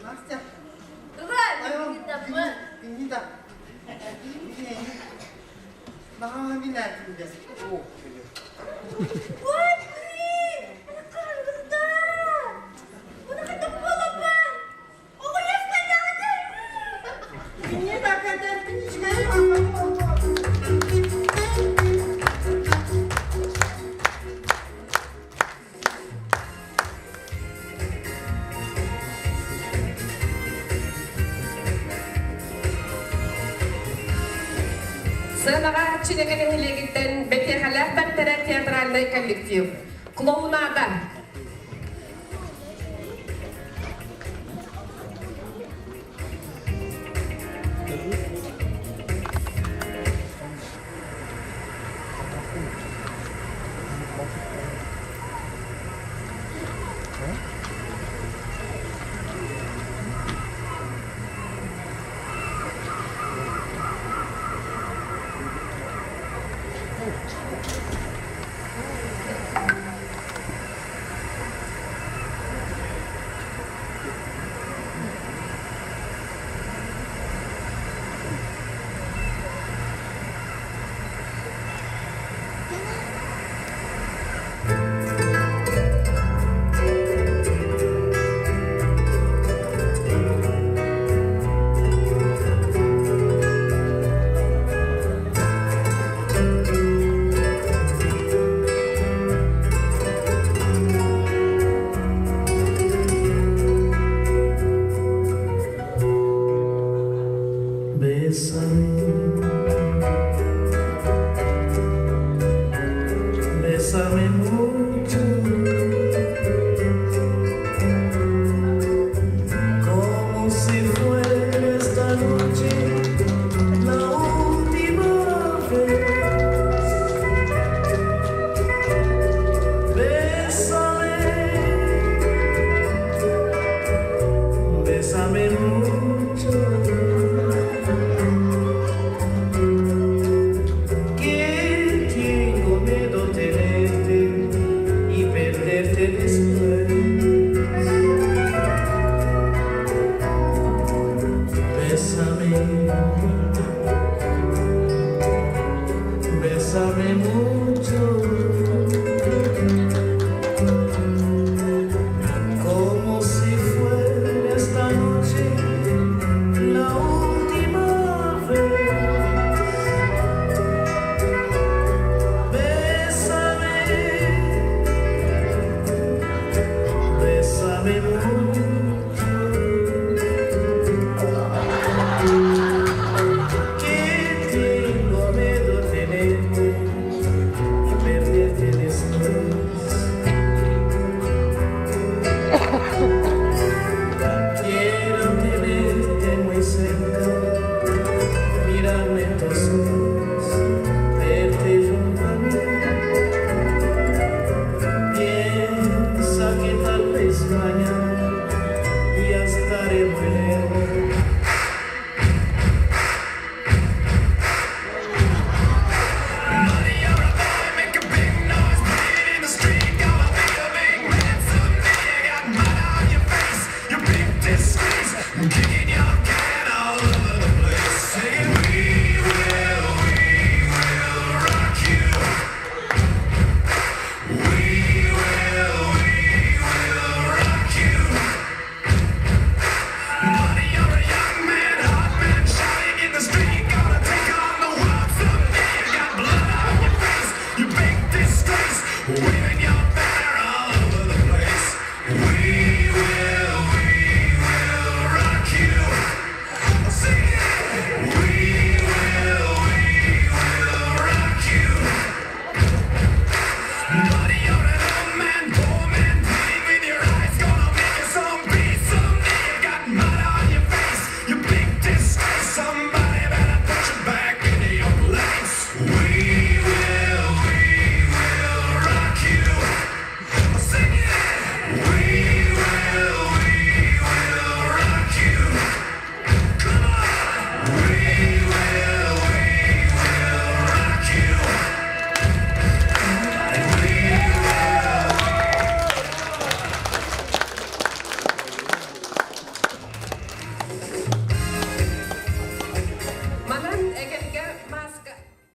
Настя. Тугай, Гнида. Наһаа билээтин Ой, блин! Ана Уна хатта буолаппын! Оҕо яскайдаҕыты! Гнида, когда Сыанаҕа Чинэкэ нэһилиэгиттэн бэтиэхэлээх бэртэрэ театральнай коллектив «Клоунада» Bésame mucho. Que tengo miedo tenerte y perderte después. Bésame, bésame mucho. Como si fuera esta noche la última vez. Bésame, bésame mucho. Que tengo miedo tenerte y perderte después. Quiero tenerte muy cerca, mirarme en tus ojos, verte junto a mí. Piensa que tal vez mañana ya estaré muy lejos.